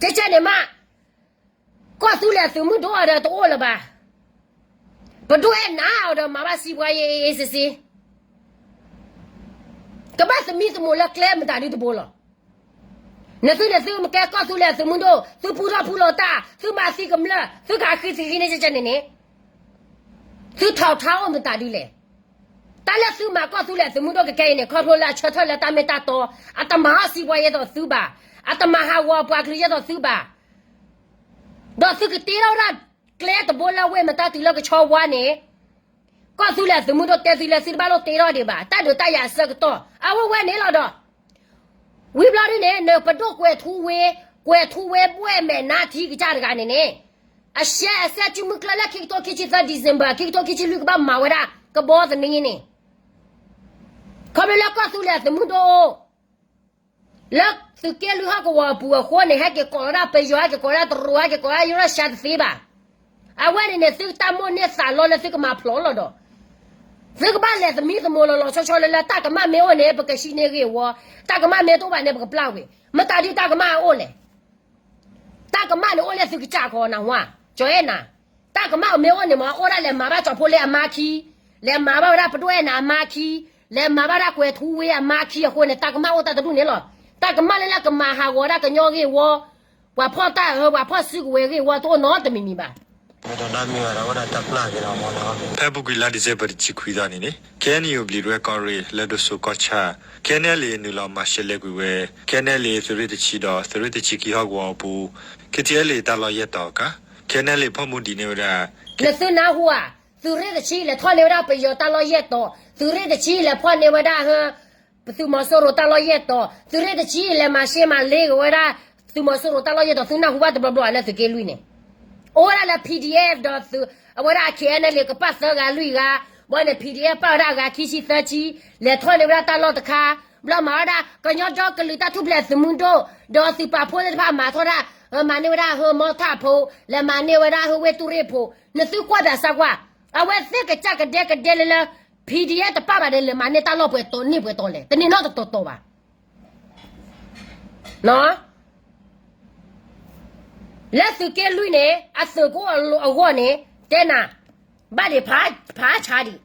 ကဲကဲန့ၣ်မး ကီၢ်သူလ့ၤသုးမုၢ်ဒိၣ်အီၤဒီးတအိၣ်လၢၤဘၣ်. ပဒိၣ်အဲၣ်နၤအီၤဒီးမၤဘၣ်စံးပှၤယ့ၣ်အ့ၣ်စ့စ့ ကဘၣ်သမံသမိးလၢကျဲမတၤဒုတဘိလီၤ. နသုန့ၣ်သုမ့ၢ်ကဲကီၢ်သူလ့ၤသုးမုၢ်ဒိၣ် သုပူထီၣ်ပူလီၤတၢ် သုမၤသံကမျၢၢ် သုကဟးဃ့သံဃ့န့ၣ်ကဲကဲန့ၣ်န့ၣ် သုထီၣ်ထါအိၣ်မတၤဒုလဲၣ်. တၢ်လၢသုမၤကီၢ်သူလ့ၤသုးမုၢ်ဒိၣ်ကကဲအံၤန့ၣ် ခီဖျိလၢအဆၢထၢၣ်လၢတၢ်မ့ၢ်တၢ်တီ အတမၤအီၣ်စံးပှၤယဲသိးသုဘၣ်, အတမၤဟးဂီၤအပှၤကလုာ်ယဲသိးသုဘၣ် ဒီးသုကတ့ထီၣ်ဝဲဒၣ်ကျဲတဘိလၢဝ့ၢ်မတၤတုၤလၢကဆီဝါန့ၣ် ကီၢ်သူလ့ၤသုးမုၢ်ဒိၣ်တဲသုလၢသုတဘၣ်လိၣ်တ့ထီၣ်ဒံးဘၣ် တၢ်ဒုးတၢ်ယၤအဆၢကတီၢ် အဝဲဝဲန့ၣ်လီၤဒီး ဝံၤဘျီဒုန့ၣ် နပဒိၣ်ကွဲၤထူဝ့, ကွဲၤထူဝ့ဘှဲၣ်မဲာ်နါထံကစၢ်တဂၤန့ၣ်န့ၣ် အရှဲအစဲစုမုၢ်ကျၢၢ်လၢခံကထိခံဆံသၢ December ခံကထိခံဆံလွံၢ်ကဘၣ်မၤဝဲဒၣ် ကဘီသန့န့ၣ် ခီဖျိလၢကီၢ်သူလ့ၤအသုးမုၢ်ဒိၣ် လၢသုးက့လွံၢ်ဟီၣ်ကဝီၤအပူၤအဃိန့ၣ် ဟဲက့ၤကိးဝဲဒၣ်ပယီၤ ဟဲက့ၤကိးဝဲဒၣ်တရူး ဟဲက့ၤကိးဝဲဒၣ် Russia တသ့ဘၣ်. အဝဲန့ၣ်န့ၣ် သုတၢ်မိၣ်န့ၢ်သးလီလၢသုကမၤဖျိးလီၤဒီး သုကဘၣ်လဲၤသမံသမိးလီၤလီၤဆီဆီလၢလၢတၢ်ကမၣ်မ့ၢ်အိၣ်န့ၣ် ပကဟံးန့ၢ်ဂ့ၢ်ဝီ, တၢ်ကမၣ်မ့ၢ်တအိၣ်ဘၣ်န့ၣ် ပကပျၢ်ဝံၤ, မတၤဒုတၢ်ကမၣ်အိၣ်လဲၣ်. တၢ်ကမၣ်န့ၣ်အိၣ်လၢသုကစၢ်ခီနၢ်ဟူဧါ, ကၠီၤအဲၣ်နၤ, တၢ်ကမၣ်မ့ၢ်အိၣ်န့ၣ်မ့ၢ် အိၣ်ဒၣ်လဲၤမၤဘၣ်ကၠီၤဖိလ့အမါခံ, လဲၤမၤဘၣ်ဝဲဒၣ်ပဒိၣ်အဲၣ်နၤအမါခံ, လဲၤမၤဘၣ်ဒၣ်ကွဲၤထူဝ့အမါခံအဃိန့ၣ် တၢ်ကမၣ်အိၣ်တၢ်တဒူၣ်န့ၣ်လီၤ. တၢ်ကမၣ်လၢလၢကမၤဟးဂီၤဒၣ်ကညီဂ့ၢ်ဝီ, ပှၤဖီၣ်တၢ်အၢ ပှၤဖီၣ်စုကဝဲၤဂ့ၢ်ဝီတအိၣ်နီတမံၤမံၤဘၣ်. ဖဲအပူၤကွံာ်လါ December တဆံခွံသီန့ၣ်န့ၣ် KNU ဘျံးဒဝဲၢ်ကီၢ်ရ့ၣ် လၢဒိၣ်စိကီၢ်ဆၣ် KNLA နုာ်လီၤမၤရှဲလဲကွံာ်ဝဲ KNLA သုးရ့ၣ်တဆံဒီး သုးရ့ၣ်တဆံခံဟီၣ်ကဝီၤအပူၤ KTLA တၢ်လီၢ်ယဲၢ်တီၤအခါ KNLA ဖီၣ်မူဒံးန့ၢ်ဝဲဒၣ် နသုနၢ်ဟူဧါ, သုးရ့ၣ်တဆံလဲၤထီၣ်န့ၢ်ဝဲဒၣ်ပယီၤတၢ်လီၢ်ယဲၢ်တီၤ, သုးရ့ၣ်တဆံလဲၤဖီၣ်န့ၢ်ဝဲဒၣ် သုးမီၤစိရိၤတၢ်လီၢ်ယဲၢ်တီၤ, သုးရ့ၣ်တဆံလဲၤမၤရှဲမၤလ့က့ၤဝဲဒၣ် သုးမီၤစိရိၤတၢ်လီၢ်ယဲၢ်တီၤ, သုနၢ်ဟူဘၣ်တဘျီဘျီဧါလၢသုးက့လွံၢ်န့ၣ်, အိၣ်ဝဲဒၣ်လၢ P D F ဒီးသုး အဝဲဒၣ် K N L A ကပာ်သၢဂၤလွံၢ်ဂၤ, ဘၣ်န့ၣ် P D F ပာ်ဝဲဒၣ်ဂၤခံဆံသၢဆံ, လဲၤထီၣ်န့ၢ်ဝဲဒၣ်တၢ်လီၢ်တခါ, ဘျီမၤဝဲဒၣ်ကညီဒီကလုာ်တၢ်ထူၣ်ဖျဲးသုးမုၢ်ဒိၣ်, ဒီးသုးပာ်ဖှိၣ်သ့ၣ်တဖၣ်မၤထီၣ်ဒၣ်, မၤန့ၢ်ဝဲဒၣ်ဟၢမီထၣ်ဖိ, လဲၤမၤန့ၢ်ဝဲဒၣ်ဟၢဝ့ၢ်တူၣ်ရ့ၣ်ဖိ, နသုကွၢ်တၢ်စၢ်ကွၢ်, အဝဲသ့ၣ်ကစၢ်ကဒဲကဒဲလၢလၢ P D F တပာ်ဘၣ်ဒီး လဲၤမၤန့ၢ်တၢ်လီၢ်ပှဲၤတီၤန့ၢ်ပှဲၤတီၤလဲၣ်, တန့ၢ်နီတတီၤတီၤဘၣ်. လၢသုးက့လွံၢ်န့ၣ် အသုးကအိၣ်အဂီၢ်န့ၣ် တဲနၤ, ဘၣ်ဒံးဖးဆါဒံး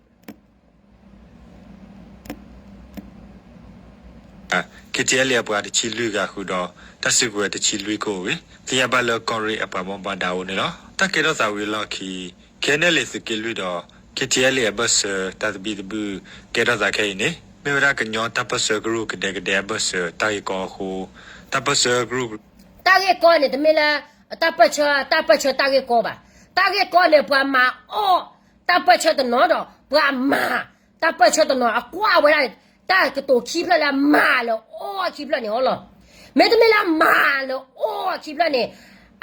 K T L A အပှၤတဆံလွံၢ်ဂၤဃုာ်ဒီး တၢ်စုကဝဲၤတဆံလွံၢ်ကအိၣ်ဂ့ၤ, သ့ၣ်ညါဘၣ်လၢကီၢ်ရ့ၣ်အပှၤဘၣ်မူဘၣ်ဒါအိၣ်န့ၣ်လီၤ. တၢ်ကဲထီၣ်သးဝံၤအလီၢ်ခံ K N L A သုးက့လွံၢ်ဒီး K T L A အဘၢၣ်စၢၤတၢ်သဘံၣ်သဘုၣ်ကဲထီၣ်သးခဲအံၤန့ၣ် မ့ၢ်ဝဲဒၣ်ကညီတၢ်ပၢၢ်ဆၢကရူၢ်ကဒဲကဒဲအဘၢၣ်စၢၤတၢ်ဂ့ၢ်ကီအဃိ, တၢ်ပၢၢ်ဆၢကရူၢ် တၢ်ဂ့ၢ်ကီန့ၣ် တမ့ၢ်လၢ တၢ်ပၢၢ်ဆၢ, တၢ်ပၢၢ်ဆၢတၢ်ဂ့ၢ်ကီဘၣ်. တၢ်ဂ့ၢ်ကီန့ၣ် ပှၤမၤအီၣ်တၢ်ပၢၢ်ဆၢတနီၤဒီး ပှၤမၤတၢ်ပၢၢ်ဆၢတနီၤ အကွၢ်ဝဲဒၣ် တၢ်ကတိၤခံဖျၢၣ်လၢမၤလၢအီၣ်ခံဖျၢၣ်န့ၣ်အီၤလီၤ. မ့တမ့ၢ်လၢမၤလၢအီၣ်ခံဖျၢၣ်န့ၣ်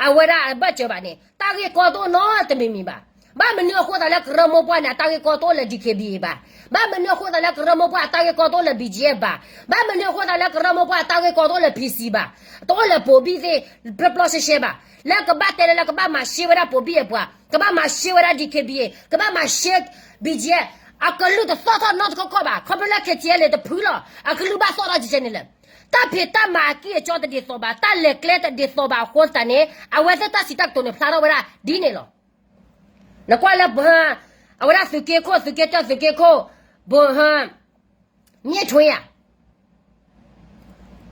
အဝဲဒၣ်အဘၢၣ်စၢၤဘၣ်န့ၣ် တၢ်ဂ့ၢ်ကီတအိၣ်နီတမံၤမံၤဘၣ်. ဘၣ်မနုၤအဃိသတးလၢကရၢမိၢ်ပှၢ်န့ၣ် အတၢ်ဂ့ၢ်ကီတအိၣ်လၢ D K B A ဘၣ်. ဘၣ်မနုၤအဃိသတးလၢကရၢမိၢ်ပှၢ်အတၢ်ဂ့ၢ်ကီတအိၣ်လၢ B G F ဘၣ်. ဘၣ်မနုၤအဃိသတးလၢကရၢမိၢ်ပှၢ်အတၢ်ဂ့ၢ်ကီတအိၣ်လၢ P C ဘၣ်. တအိၣ်လၢပိာ်ဘံၣ်သ့ၣ် ပျီပျီရှဲရှဲဘၣ်. လၢကဘၣ်တဲလၢလၢကဘၣ်မၤရှဲဝဲဒၣ်ပိာ်ဘံၣ်အပှၤ, ကဘၣ်မၤရှဲဝဲဒၣ် D K B A, ကဘၣ်မၤရှဲ B G F, အကလုၢ်တသီၣ်ထီၣ်နီတခီခီဘၣ်. ခီဖျိလၢ K T L A တဖုလီၤ အကလုၢ်ဘၣ်သီၣ်ထီၣ်ကဲကဲန့ၣ်လၢ တၢ်ဖံးတၢ်မၤအကံၢ်အစီတဒ်သိးဘၣ်, တၢ်လဲၤကျဲတဒ်သိးဘၣ်အဃိသတးန့ၣ် အဝဲသ့ၣ်တၢ်စံးတၢ်ကတိၤန့ၣ်ဖျါထီၣ်ဝဲဒၣ်ဒ်န့ၣ်လီၤ. နကွၢ်လၢ အဝဲဒၣ်သုးက့ခိၣ် သုးက့တၢ သုးက့ခိၣ် ဘိဟၢ မြင့်ထွေးဧါ,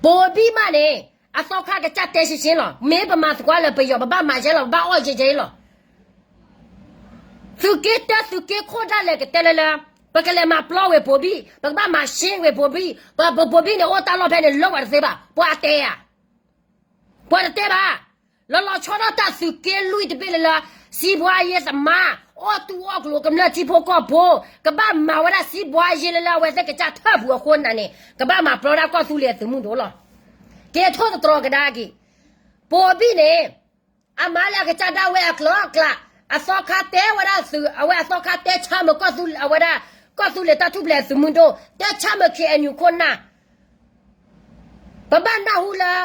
ပိာ်ဘံၣ်မးန့ၣ် အသီခါကစၢ်တဲရှင်းရှင်းလီၤ. မ့ၢ်ပမၤသကိးလၢပယီၤ ပဘၣ်မၤယဲလီၤ ပဘၣ်အီၣ်ယဲယဲလီၤ. သုးက့တၢ သုးက့ခိၣ်ဒၣ်လဲာ်ကတဲလၢလၢ ပကလဲၤမၤပျီဝဲပိာ်ဘံၣ် ပကဘၣ်မၤရှဲဝဲပိာ်ဘံၣ် ပပိာ်ဘံၣ်န့ၣ် အိၣ်တၢ်လီၢ်ဖဲန့ၣ် လၢပှၤတသ့ဘၣ် ပှၤတဲဧါ ပှၤတတဲဘၣ်. လီၤလီၤဆီဒၣ်တၢ်သုးက့လွံၢ်တဘ့ၣ်လၢလၢ စံးဘှါယဲသမါ အီၣ်တူၢ်အီၣ်ကျိၤ ကမျၢၢ်ထံဖိကီၢ်ဖိ ကဘၣ်မၤဝဲဒၣ်စံးဘှါယဲလၢလၢအဝဲသ့ၣ်ကစၢ်ထၢၣ်ပူၤအဃိန့ၣ်န့ၣ် ကဘၣ်မၤပျီဒၣ်ကီၢ်သူလ့ၤအသုးမုၢ်ဒိၣ်လီၤ. က့ၤထိၣ်သတြီၤကဒါက့ၤ ပိာ်ဘံၣ်န့ၣ် အမၤလၢအကစၢ်ဒၣ်ဝဲအကျိၤအကျဲ အသီခါတဲဝဲဒၣ်သုး အဝဲအသီခါတဲဆါမုာ်ကီၢ်သူလ့ၤ အဝဲဒၣ် ကီၢ်သူလ့ၤတၢ်ထူၣ်ဖျဲးသုးမုၢ်ဒိၣ် တဲဆါမုာ် K N U ခိၣ်နၢ် ပဘၣ်နၢ်ဟူလၢ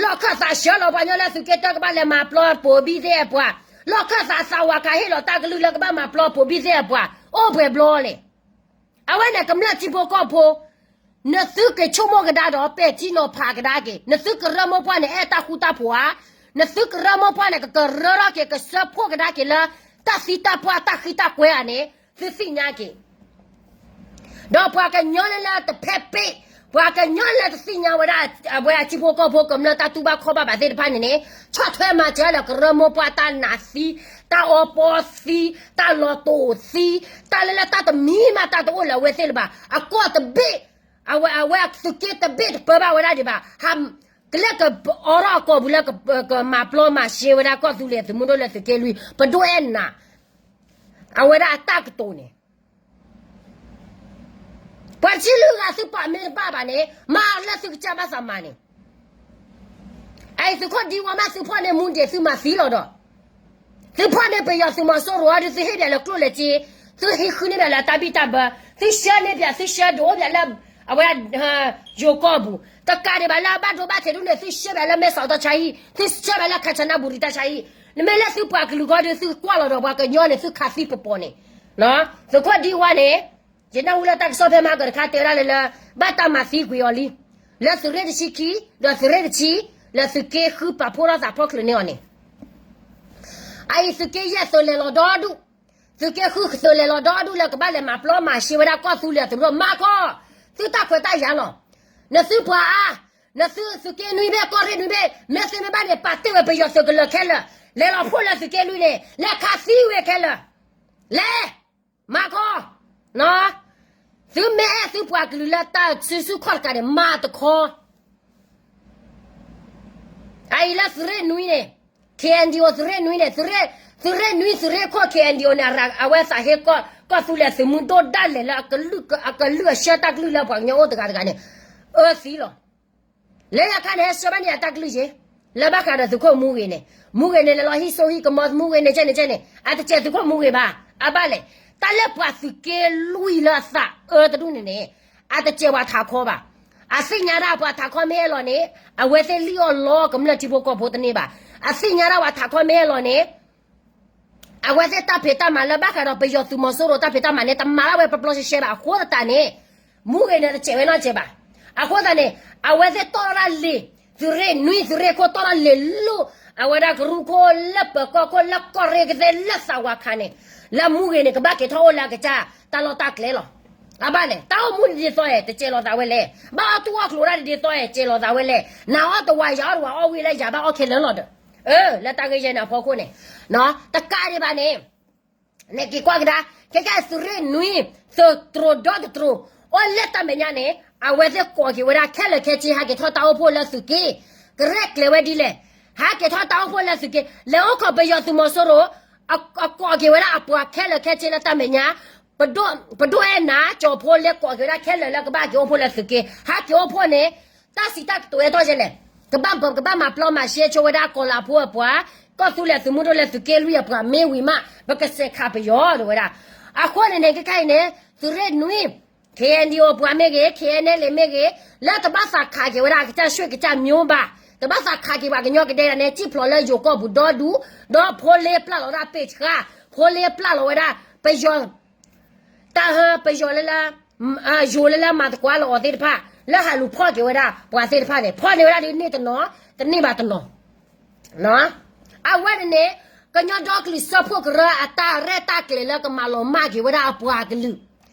လီၢ်ခၢၣ်သးဆှၢလီၤပှၤညီလၢသုးက့တၢကဘၣ်လဲၤမၤပျီပိာ်ဘံၣ်သ့ၣ်အပှၤ, လီၢ်ခၢၣ်သးသးဝးကဟ့ၣ်လီၤတၢ်ကလုၢ်လၢကဘၣ်မၤပျီပိာ်ဘံၣ်သ့ၣ်အပှၤ အိၣ်ပှဲၤဘျီလဲၣ်. အဝဲန့ၣ်ကမျၢၢ်ထံဖိကီၢ်ဖိ နသုက့ၤဆိကမိၣ်ကဒါဒီးပဲာ်ထံနီၤဖးကဒါက့ၤ နသုကရၢမိၢ်ပှၢ်န့ၣ် အဲၣ်တၢ်ဃူတၢ်ဖိးဧါ, နသုကရၢမိၢ်ပှၢ်န့ၣ် ကကရၢထီၣ်က့ၤ ကစၢဖှိၣ်ကဒါက့ၤလၢ တၢ်သံတၢ်ပှၢ်တၢ်ဃံတၢ်ကွဲဧါန့ၣ် သုသ့ၣ်ညါက့ၤ ဒီးပှၤကညီလၢလၢတဖဲးပ့ၣ်, ပှၤကညီလၢတသ့ၣ်ညါဝဲဒၣ် အဝဲအထံဖိကီၢ်ဖိကမျၢၢ်တၢ်တူၢ်ဘၣ်ခီၣ်ဘၣ်ဘၣ်သ့ၣ်တဖၣ်န့ၣ်န့ၣ် ဆီၣ်ထွဲမၤစၢၤလၢကရၢမိၢ်ပှၢ်တၢ်နးသံ, တၢ်အီပီသံ, တၢ်လီၤတိာ်သံ, တၢ်လၢလၢတၢ်တမံၤမးတၢ်တအိၣ်လၢအဝဲသ့ၣ်လၢၤဘၣ်. အကီၢ်တဘ့ၣ် အဝဲ အဝဲသုးက့တဘ့ၣ်တပၢဘၣ်ဝဲဒၣ်ဒံးဘၣ်. ဟး ကလဲၤကအိးထီၣ်အကိာ်ပူၤလၢ ကမၤပျီမၤရှဲဝဲဒၣ်ကီၢ်သူလ့ၤသုးမုၢ်ဒိၣ်လၢသုးက့လွံၢ် ပဒိၣ်အဲၣ်နၤ အဝဲဒၣ်အတၢ်ကတိၤန့ၣ် ပှၤတဆံလွံၢ်ဂၤသုးပာ်မ့ၢ်တဘၣ်ဘၣ်န့ၣ် မၤလၢသုကစၢ်ဘၣ်သးမၤန့ၣ် အအံၤသုးခိၣ်ဒံဝါမး သုဖီၣ်န့ၢ်မူဒံး သုမၤသံလီၤဒီး သုဖီၣ်န့ၢ်ပယီၤသုးမီၤစိရိၤအံၤဒီး သုဟ့ၣ်ဘၣ်လၢကျိၣ်လၢစ့, သုဟံးဃုန့ၢ်ဘၣ်လၢတၢ်ဘံၣ်တၢ်ဘၢ, သုဆှၢန့ၢ်ဘၣ် သုဆှၢဒိၣ်အိၣ်ဘၣ်လၢ အဝဲ ယိၤကီၢ်ပူၤ, တကးဒံးဘၣ်လၢအဘၣ်ဒိဘၣ်ထံးဒ်န့ၣ် သုဆှၢဘၣ်လၢမဲဆီးတၢ်ဆါဟံၣ်, သုဆှၢဘၣ်လၢ ခၣ်ဆၣ်နၢ်ဘူရံၤ တၢ်ဆါဟံၣ်, နမ့ၢ်လၢသုပှၤကလုာ်ဂီၢ်ဒီး သုကွၢ်လီၤဒီးပှၤကညီန့ၣ် သုခးသံပပီၤန့ၣ်, သုးခိၣ်ဒံဝါန့ၣ် ယနၢ်ဟူလၢတၢ်ကစီၣ်ဖဲမၤကတခါတဲဝဲဒၣ်လၢလၢ ဘၣ်တၢ်မၤသံကွံာ်အီၤလံ, လၢသုးရ့ၣ်တဆံခံ ဒီးသုးရ့ၣ်တဆံ လၢသုးက့ဃုပာ်ဖှိၣ်ထီၣ်သးဖီၣ်ချုးန့ၢ်အီၤန့ၣ် အအံၤသုးက့ယဲၢ်သုးလဲၤလီၤဒီဒူၣ်, သုးက့ဃုသုးလဲၤလီၤဒီဒူၣ်လၢကဘၣ်လဲၤမၤပျီမၤရှဲဝဲဒၣ်ကီၢ်သူလ့ၤအသုးမုၢ်ဒိၣ် မၤခီ, သုတၢ်ခွဲးတၢ်ယာ်လီၤ, နသုပှၤအါ, နသုသုးက့နွံဘ့ၣ်ကီၢ်ရ့ၣ်နွံဘ့ၣ် မ့ၢ်သ့မ့ၢ်ဘၣ်န့ၣ် ပာ်တ့ၢ်ဝဲပယီၤသုးကလၢၤခဲလၢာ်, လဲၤလီၤဖှိၣ်လၢသုးက့လွံၢ်န့ၣ် လဲၤခးသံဝဲခဲလၢာ်, လဲၤ မၤခီ, သုမ့ၢ်အဲၣ်သုပှၤကလုာ်လၢတၢ်စုဆူၣ်ခီၣ်တကးန့ၣ် မၤတခီ အအံၤလၢသုးရ့ၣ်နွံန့ၣ် K N D O သုးရ့ၣ်နွံန့ၣ် သုးရ့ၣ်နွံသုးရ့ၣ်ခိၣ် K N D O န့ၣ် အဝဲသးဟ့ကီၢ် ကီၢ်သူလ့ၤသုးမုၢ်ဒိၣ်ဒၣ်လဲာ်လၢ အကလုၢ်အဆှၢတၢ်ကလုၢ်လၢပှၤကညီအိၣ်တဂၤတဂၤန့ၣ် အၢသံလီၤ. လၢညါခါန့ၣ် ဟဲဆှၢဘၣ်န့ၢ်အတၢ်ကလုၢ်ယ့ၣ် လၢဘၣ်ဃးဒီးသုးခိၣ်မူဂ့ၤန့ၣ်, မူဂ့ၤန့ၣ် လဲၤလီၤဟံၣ်စိဟံၣ်ကမီၤမူဂ့ၤန့ၣ် ကဲန့ၣ်ကဲန့ၣ် အတစဲးသုးခိၣ်မူဂ့ၤဘၣ်. အဘၣ်လဲၣ်, တၢ်လၢပှၤသုးက့လွံၢ်လၢအသးအၢတဒူၣ်န့ၣ်န့ၣ် အတစဲးပှၤထးခီဘၣ်. အသ့ၣ်ညါဒၣ်ပှၤထးခီမ့ၢ်ဟဲလီၤန့ၣ် အဝဲသ့ၣ်လံၣ်အီၣ်လီကမျၢၢ်ထံဖိကီၢ်ဖိတန့ၢ်ဘၣ်. အသ့ၣ်ညါဒၣ်ပှၤထးခီမ့ၢ်ဟဲလီၤန့ၣ် အဝဲသ့ၣ်တၢ်ဖံးတၢ်မၤလၢဘၣ်ဃးဒီးပယီၤသုးမီၤစိရိၤတၢ်ဖံးတၢ်မၤန့ၣ် တမၤဘၣ်ဝဲပျီပျီရှဲရှဲဘၣ်. အဃိသတးန့ၣ် မူဂ့ၤန့ၣ်တစဲးဝဲနီတစဲးဘၣ်. အဃိသတးန့ၣ် အဝဲသ့ၣ်တီၢ်ထီၣ်ဒၣ်လံာ်, သုးရ့ၣ်နွံ သုးရ့ၣ်ခိၣ်တီၢ်ထီၣ်လံာ်လၢ အဝဲဒၣ်ကရူၢ်ခိၣ်လၢပၢၤကီၢ်ခိၣ်လၢကီၢ်ရ့ၣ်ကသ့လၢသးဝးခါန့ၣ် လၢမူဂ့ၤန့ၣ် ကဘၣ်က့ၤထီၣ်အိၣ်လၢအကစၢ်တၢ်လီၢ်တၢ်ကျဲလီၤ. အဘၣ်လဲၣ်, တၢ်အိၣ်မူဒ်သိးဧါ တစဲးလီၤသးဝဲလဲၣ်. ဘၣ်အီၣ်တူၢ်အီၣ်ကျိၤဒၣ်ဒ်သိးဧါ စဲးလီၤသးဝဲလဲၣ်. နၤအီၣ်တဝး ယၤအီၣ်တဝး အီၣ်ဝံၤလၢယၤဘၣ်အီၣ်ခဲလၢာ်လီၤဒီး လၢတၢ်ဂ့ၢ်ယဲၢ်န့ၣ်အဖီခိၣ်န့ၣ် တကးဒံးဘၣ်န့ၣ် နက့ၤကွၢ်ကဒါ ခဲကဲသုးရ့ၣ်နွံ သုးတြိၤဒီတတြိၤ အိၣ်လၢတၢ်မဲာ်ညါန့ၣ် အဝဲသ့ၣ်ကိးက့ၤဝဲဒၣ်ခဲလၢာ်ခဲဆ့ ဟဲက့ၤထီၣ်တၢ်အိၣ်ဖှိၣ်လၢသုးက့ ကရဲၣ်ကျဲၤဝဲဒ်လဲၣ်. ဟဲက့ၤထီၣ်တၢ်အိၣ်ဖှိၣ်လၢသုးက့ လဲၤအိၣ်ခိးပယီၤသုးမီၤစိရိၤ အကိးက့ၤဝဲဒၣ်အပှၤခဲလၢာ်ခဲဆ့လၢတၢ်မဲာ်ညါ ပဒိၣ်အဲၣ်နၤ ကၠီၤဖိလ့ ကိးက့ၤဝဲဒၣ်ခဲလၢာ်လၢကဘၣ်က့ၤအိၣ်ဖှိၣ်လၢသုးက့ ဟဲက့ၤအိၣ်ဖှိၣ်န့ၣ် တၢ်စံးတၢ်ကတိၤအဲၣ်ဒိးယဲလဲၣ်. ကဘၣ် ကဘၣ်မၤပျီမၤရှဲဆိဝဲဒၣ်ကီၤလၤဖိအပှၤ ကီၢ်သူလ့ၤသုးမုၢ်ဒိၣ်လၢသုးက့လွံၢ်အပှၤမ့ၢ်ဝံၤမး ပကစဲးခးပယီၤဒ်ဝဲဒၣ်. အဃိန့ၣ်န့ၣ် ခဲခါအံၤန့ၣ် သုးရ့ၣ်နွံ KNDO အပှၤမ့ၢ်ဂ့ၤ KNLA မ့ၢ်ဂ့ၤ လၢတဘၣ်သးခးက့ၤဝဲဒၣ်အကစၢ်ရွှေ့ကစၢ်မျိုးဘၣ်, တဘၣ်သးခးက့ၤပှၤကညီကဒဲဒၣ်န့ၣ် စံၣ်ဖျိးလၢယိၤကီၢ်ပူၤဒီဒူၣ်, ဒီးဖိလ့ပျၢ်လီၤဝဲဒၣ်ပ့ၢ်ဆှါ, ဖိလ့ပျၢ်လီၤဝဲဒၣ် ပယီၤ တၢ်ဟၢ ပယီၤလၢလၢ ယိၤလၢလၢမၤသကိးလၢအီၤသ့ၣ်တဖၣ် လၢဟးလူၤဖီၣ်က့ၤဝဲဒၣ်ပှၤသ့ၣ်တဖၣ်န့ၣ် ဖီၣ်န့ၢ်ဝဲဒၣ်ဒ်န့ၣ်တနီၤ တန့ၢ်ဘၣ်တနီၤ. အဝဲန့ၣ်န့ၣ် ကညီဒီကလုာ်စၢဖှိၣ်ကရၢအတၢ်ရဲၣ်တၢ်ကျဲၤလၢကမၤလီၤမၢ်က့ၤဝဲဒၣ်အပှၤကလုာ်,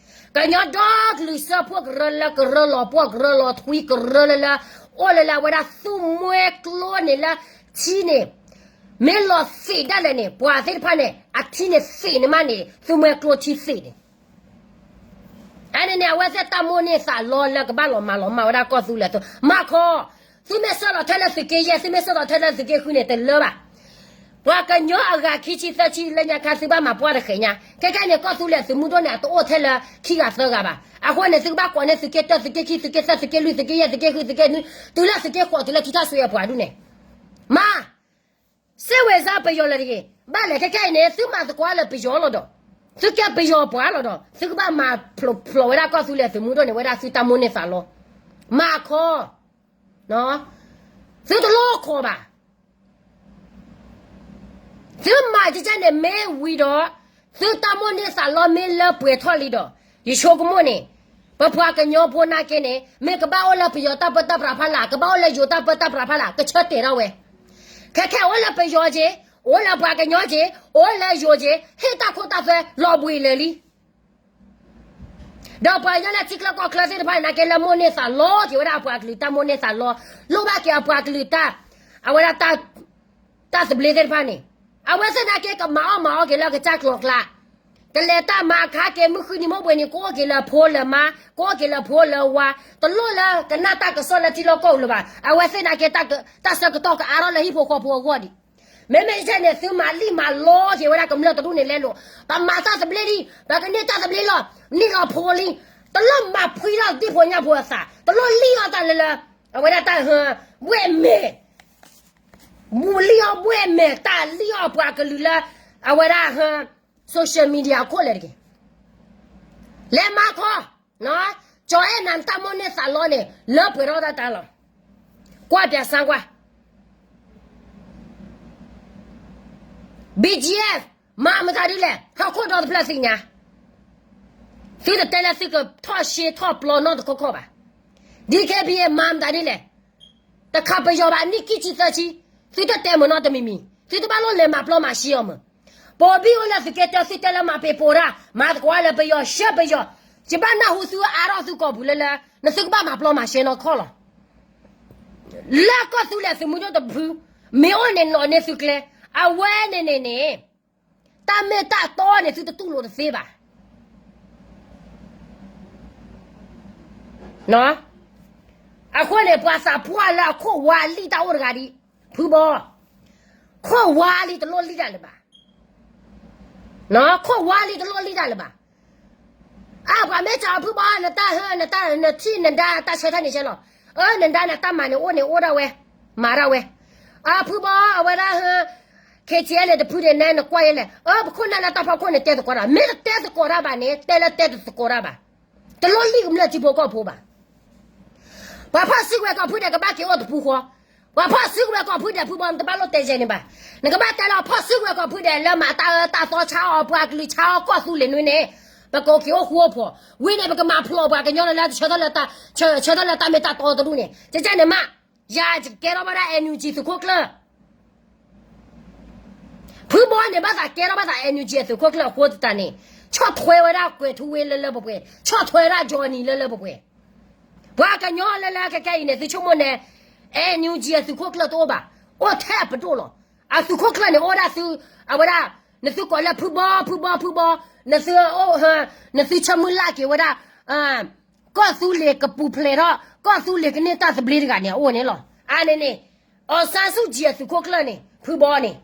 ကညီဒီကလုာ်စၢဖှိၣ်ကရၢလၢကရၢလီၤပှီၢ်ကရၢလီၤထွံကရၢလၢလၢ အိၣ်လၢလၢအဝဲဒၣ်သူမှဲကျိန့ၣ်လၢထံန့ၣ် မ့ၢ်လီၤသံးဒၣ်လဲာ်န့ၣ် ပှၤသ့ၣ်တဖၣ်န့ၣ် အထံန့ၣ်သံးန့ၣ်မးန့ၣ် သူမှဲကျိထံသံးန့ၣ် အန့ၣ်န့ၣ် အဝဲသ့ၣ်တၢ်မိၣ်န့ၢ်သးလီလၢကဘၣ်လီၤမၤလီၤမၢ်ဝဲဒၣ်ကီၢ်သူလ့ၤအသိး မၤခီ, သုမ့ၢ်ဆှၢလီၤထဲလၢသုးက့ယဲၢ် သုမ့ၢ်ဆှၢလီၤထဲလၢသုးက့ဃုန့ၣ် တလၢဘၣ်. ပှၤကညီအဂၤခံဆံသၢဆံလၢညါခါ သုဘၣ်မၤပှၢ်တဃဲၤညါ ခဲခဲန့ၣ် ကီၢ်သူလ့ၤသုးမုၢ်ဒိၣ်န့ၣ် အတအိၣ်ထဲလၢခံဂၤသၢဂၤဘၣ်. အဃိန့ၣ် သုကဘၣ်ကိးန့ၢ်သုးက့တၢ သုးက့ခံ သုးက့သၢ သုးက့လွံၢ် သုးက့ယဲၢ် သုးက့ဃု သုးက့နွံ တုၤလၢသုးက့ဃိး တုၤလၢထံထၣ်ဆွံအပှၤဒူၣ်န့ၣ် မၤ စ့ဝဲစါပယီၤလၢတဂ့ၤ ဘၣ်လဲၣ် ခဲခဲအံၤန့ၣ် သုမၤသကိးလၢပယီၤလီၤဒီး သုကဲပယီၤပှၤလီၤဒီး သုကဘၣ်မၤဖျိးဝဲဒၣ်ကီၢ်သူလ့ၤသုးမုၢ်ဒိၣ်န့ၣ် ဝဲဒၣ်သုတၢ်မိၣ်န့ၢ်သးလီ မၤခီ, သုတလိၣ်ခိးဘၣ်. သုမၤကကဲန့ၣ်မ့ၢ်ဝံၤဒီး သုတၢ်မိၣ်န့ၢ်သးလီမ့ၢ်လၢပှဲၤထီၣ်လံဒီး ယဆိကမိၣ်န့ၣ် ပပှၤကညီဖိနာ်က့န့ၣ် မ့ၢ်ကဘၣ်အိၣ်လၢပယီၤတၢ်ပၢတၢ်ပြးဖီလာ် ကဘၣ်အိၣ်လၢယိၤတၢ်ပၢတၢ်ပြးဖီလာ် ကဆၢတဲာ်ထီၣ်ဝဲ. ခဲခဲအိၣ်လၢပယီၤက့ၤ, အိၣ်လၢပှၤကညီက့ၤ, အိၣ်လၢယိၤက့ၤ ဟ့ၣ်တၢ်ခိတၢ်သွဲလီၤဘှံးလၢာ်လံ ဒီးပှၤကညီလၢထံချၢကီၢ်ချၢသ့ၣ်တဖၣ်န့ၣ် နာ်က့လၢမိၣ်န့ၢ်သးလီက့ၤဝဲဒၣ်အပှၤကလုာ်တၢ်မိၣ်န့ၢ်သးလီ, လိၣ်ဘၣ်က့ၤအပှၤကလုာ်တၢ်, အဝဲဒၣ် တၢ်သဘျ့သ့ၣ်တဖၣ်န့ၣ်, အဝဲသ့ၣ်နာ်က့ကမၤအီၣ်မၤအီက့ၤလၢကစၢ်ကျိၤကျါ, ကလဲၤတၢ်မၤအခါက့ၤ မုၢ်ဃုနံၤမုၢ်ဘှ့ၤနံၤ ကအိၣ်က့ၤလၢဖိလၢမါ, ကအိၣ်က့ၤလၢဖိလၢဝါ, တလိၣ်လၢကနၣ်တၢ်ကစီၣ်လၢထံလီၢ်ကီၢ်ပူၤလၢၤဘၣ်. အဝဲသ့ၣ်နာ်က့ တၢ်ဆၢကတီၢ်ကအါထီၣ်လၢဟံၣ်ဖိဃီဖိအဂီၢ်ဒံး မ့မ့ၢ်ကဲန့ၣ် သုမၤလံၣ်မၤလီက့ၤဝဲဒၣ်ကမျၢၢ်တဒူၣ်န့ၣ်လဲလိာ်, ပမၤတၢ်သဘျ့လံ, ပကန့ၢ်တၢ်သဘျ့လီၤ, န့ၢ်လီၤဖိလံ, တလိၣ်မၤဖှံလီၤဒ့ၣ်ဖိညၣ်ဖိအသး, တလိၣ်လံၣ်အီၣ်တၢ်လၢလၢ, အဝဲဒၣ်တၢ်ဟၢ, ဘှဲၣ်မဲာ်, ဘူးလံၣ်အီၣ်ဘှဲၣ်မဲာ် တၢ်လံၣ်အီၣ်ပှၤကလုာ်လၢ, အဝဲဒၣ်ဟၢ, social media အခိၣ်လဲၣ်တက့ၢ်. လဲၤမၤခီ, ကၠီၤအဲၣ်နၤတၢ်မိၣ်န့ၢ်သးလီန့ၣ် လၢပှဲၤထီၣ်တၢ်တၢ်လီၤ. ကွၢ်ပၠးစၢ်ကွၢ် BGF မၤမတၤဒ်လဲၣ် ဟီၣ်ခိၣ်ဒီတဖျၢၣ်သ့ၣ်ညါ, သုတတဲလၢသုကထီၣ်ရှဲထီၣ်ပျီနီတခီခီဘၣ်. DKBA မၤမတၤဒ်လဲၣ်, တခးပယီၤဘၣ်နံၣ်ခံဆံသၢဆံ, သုတတဲမ့ၢ်နီတမံၤမံၤ, သုတဘၣ်လိၣ်လဲၤမၤပျီမၤရှဲအီၤမ့ၢ်, ပိာ်ဘံၣ်အိၣ်လၢသုးက့တၢ သုတဲလၢမၤပ့ၤပိာ်တၢ်, မၤသကိးလၢပယီၤ ရှဲပယီၤ, ယဘၣ်နၢ်ဟူသုအါထီၣ်သုကိာ်ပူၤလၢလၢ, နသုကဘၣ်မၤပျီမၤရှဲနီတခီလီၤ. လၢကီၢ်သူလ့ၤသုးမုၢ်ဒိၣ်တဖု, မ့ၢ်အိၣ်န့ၣ်နီၣ်န့ၢ်သုကျဲ, အဝဲန့ၣ်န့ၣ်န့ၣ်, တၢ်မ့ၢ်တၢ်တီန့ၣ် သုတတူၢ်လိာ်တသ့ဘၣ်. အဃိန့ၣ် ပှၤသးပှၢ်လၢအခိၣ်ဝါလံၣ်တၢ်အိၣ်တဂၤဒံး, ဖုဘီ, ခိၣ်ဝါလံတလိၣ်လံၣ်တၢ်လၢၤဘၣ်. ခိၣ်ဝါလံတလိၣ်လံၣ်တၢ်လၢၤဘၣ်. အပှၤမ့ၢ်စံးဖုဘီ နတၢ်ဟၢ နတၢ် နထံၣ်နဒါတၢ်ဆၢထၢၣ်န့ၣ်ဆဲလီၤ. အၢ နဒါနတၢ်မၤန့ၣ်အိၣ်န့ၣ်အိၣ်ဒၣ်ဝဲ, မၤဒၣ်ဝဲ. အဖုဘီ အဝဲဒၣ် KTLA တဖုန့ၣ် နဲနကွၢ်ယဲလဲၣ်. အၢ ပခိၣ်နၢ်လၢတၢ်ဖီခိၣ်န့ၣ် တဲသကိးတၢ်, မ့ၢ်တတဲသကိးတၢ်ဘၣ်န့ၣ် တဲလၢတဲတသကိးတၢ်ဘၣ်. တလိၣ်လံၣ်ကမျၢၢ်ထံဖိကီၢ်ဖိဘၣ်. ပှၤဖီၣ်စုကဝဲၤကီၢ်ဖုဒဲး ကဘၣ်က့ၤအိၣ်တပူၤဃီ, ပှၤဖီၣ်စုကဝဲၤကီၢ်ဖုဒဲး ဖုဘီ နတဘၣ်လိၣ်တဲယဲန့ၣ်ဘၣ်. နကဘၣ်တဲလၢ ဖီၣ်စုကဝဲၤကီၢ်ဖုဒဲး လၢမၤတၢ်အၢတၢ်သီ ဆါအီၣ်ပှၤကလုာ် ဆါအီၣ်ကီၢ်သူလ့ၤနွံန့ၣ်, ပကအိၣ်က့ၤအိၣ်ဃူအိၣ်ဖိး, ဝံၤန့ၣ် ပကမၤဖျိးပှၤကညီလၢ ဆၢထၢၣ်လၢတၢ်မ့ၢ်တၢ်တီတဒူၣ်န့ၣ်, ကကဲန့ၣ်မး, ယၤကကဲထီၣ်ဘၣ်ဒၣ် NUG သုးခိၣ်ကျၢၢ် ဖုဘီန့ၣ် ဘၣ်သးကဲထီၣ်ဘၣ်သး NUG အသုးခိၣ်ကျၢၢ်အဃိသတးန့ၣ်, ဆီၣ်ထွဲဝဲဒၣ်ကွဲၤထူဝ့လၢလၢပှဲၤပှဲၤ, ဆီၣ်ထွဲဝဲဒၣ် Johnny လၢလၢပှဲၤပှဲၤ. ပှၤကညီလၢလၢခဲခဲအံၤန့ၣ် သုဆိကမိၣ်န့ၣ်, NUG အသုးခိၣ်ကျၢၢ်တအိၣ်ဘၣ်, အိၣ်ထဲအပဒိၣ်လီၤ. အသုးခိၣ်ကျၢၢ်န့ၣ် အိၣ်ဒၣ်သု, အဝဲဒၣ်, နသုကိးလၢဖုဘီ ဖုဘီ ဖုဘီ, နသုအိၣ်, နသုဆၢမုၢ်လၢ်က့ၤဝဲဒၣ် ကီၢ်သူလ့ၤကပူၤဖျဲးထီၣ် ကီၢ်သူလ့ၤကန့ၢ်တၢ်သဘျ့တဂၤန့ၣ် အအိၣ်န့ၣ်လီၤ. အါန့ၣ်န့ၣ်, အောင်ဆန်းစုကြည် အသုးခိၣ်ကျၢၢ်န့ၣ် ဖုဘီန့ၣ်, အ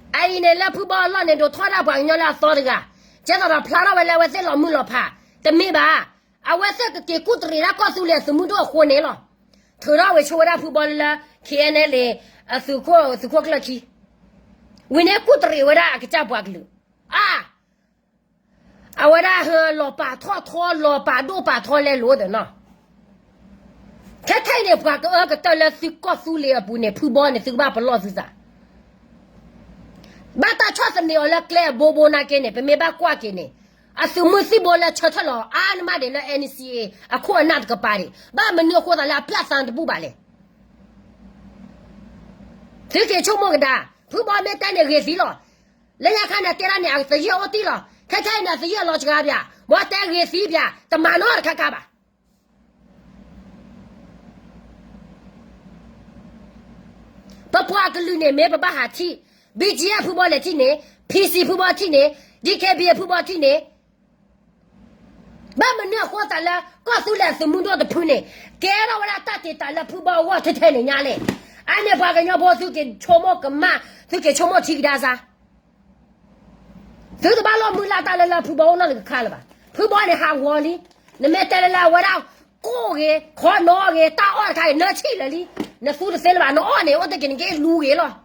အံၤန့ၣ်လၢဖုဘီအလီၢ်န့ၣ် ဒိးထီၣ်ဒၣ်ပှၤကညီလၢအသီတဂၤ, ကဲသိးဒီးဖျါထီၣ်ဝဲလၢအဝဲသ့ၣ်လီၤမုၢ်လီၤဖး, တမ့ၢ်ဘၣ်. အဝဲသ့ၣ်ကက့ၤကူၣ်တရံးဒၣ်ကီၢ်သူလ့ၤအသုးမုၢ်ဒိၣ်အဃိန့ၣ်လီၤ. ထုးထီၣ်ဝဲဆိဝဲဒၣ်ဖုဘီလၢ KNLA အသုးခိၣ်, သုးခိၣ်ကျၢၢ်ခံ, ဝံၤန့ၣ်ကူၣ်တရံးဝဲဒၣ်အကစၢ်ပှၤကလုာ်, အါ အဝဲဒၣ်ဟဲလီၤပာ်ထီၣ်ထီ လီၤပာ်ဒိၣ်ပာ်ထီလဲလိာ်သနီၤ, ခဲခဲအံၤန့ၣ် ပှၤကအၢကတၢၢ်လၢသုကီၢ်သူလ့ၤအပူၤန့ၣ် ဖုဘီန့ၣ် သုကဘၣ်ပလီၢ်သုသး, ဘၣ်တၢ်ဆီၣ်သနံးအီၤလၢကျဲအဘိဘိနာ်က့န့ၣ် ပမ့ၢ်ဘၣ်ကွၢ်က့ၤန့ၣ် အသုးမုၢ်သံၣ်ဘိလၢဆၢထၢၣ်လီၤအါန့ၢ်မးဒံးလၢ NCA အခိၣ်အနၢ်တကပၤဒံး, ဘၣ်မနုၤအဃိသးလၢအပျၢ်သးတဘူၣ်ဘၣ်လဲၣ်. သုက့ၤဆိကမိၣ်ကဒါ, ဖုဘီမ့ၢ်တဲန့ၣ်ဂ့ၤသံလီၤ. လၢညါခါန့ၣ်တဲဒၣ်န့ၣ် အသယုၢ်အိၣ်တံၢ်လီၤ, ခဲခဲအံၤန့ၣ် အသယုၢ်အလီၤစှၤပၠး, မ်တဲဂ့ၤသံပၠး, တမၤနီတခါခါဘၣ်. ပပှၤကလုာ်န့ၣ် မ့ၢ်ပဘၣ်ဟးထံၣ်, BGF ဖုဘီလဲၤထံၣ်န့ၣ်, PC ဖုဘီထံၣ်န့ၣ်, DKBA ဖုဘီထံၣ်န့ၣ်, ဘၣ်မနုၤအဃိသးလၢ ကီၢ်သူလ့ၤအသုးမုၢ်ဒိၣ်တဖုန့ၣ် ကဲထီၣ်ဝဲဒၣ်တၢ်တ့ၢ်တၢ်လၢဖုဘီအဂီၢ်ထဲထဲန့ၣ်ညါလဲၣ်. အါန့ၣ်ပှၤကညီဖိ သုက့ၤဆိကမိၣ်ကမၣ်, သုက့ၤဆိကမိၣ်ထံကဒါစါ, သုတဘၣ်လီၤမုၢ်လၢ်တၢ်လၢလၢဖုဘီအိၣ်နီတကခါလၢၤဘၣ်. ဖုဘီန့ၣ်ဟးဂီၤလံ, နမ့ၢ်တဲလၢလၢအဝဲဒၣ် ကိၢ်ဂ့ၤ, ခီနီဂ့ၤ, တၢ်အီၣ်တခါဂ့ၤ နၢဆံၣ်လၢာ်လံ, နသူတသ့လၢၤဘၣ်, နအီၣ်န့ၣ် အိၣ်တ့ၢ်က့ၤနက့ၤလူၤဂ့ၤလီၤ.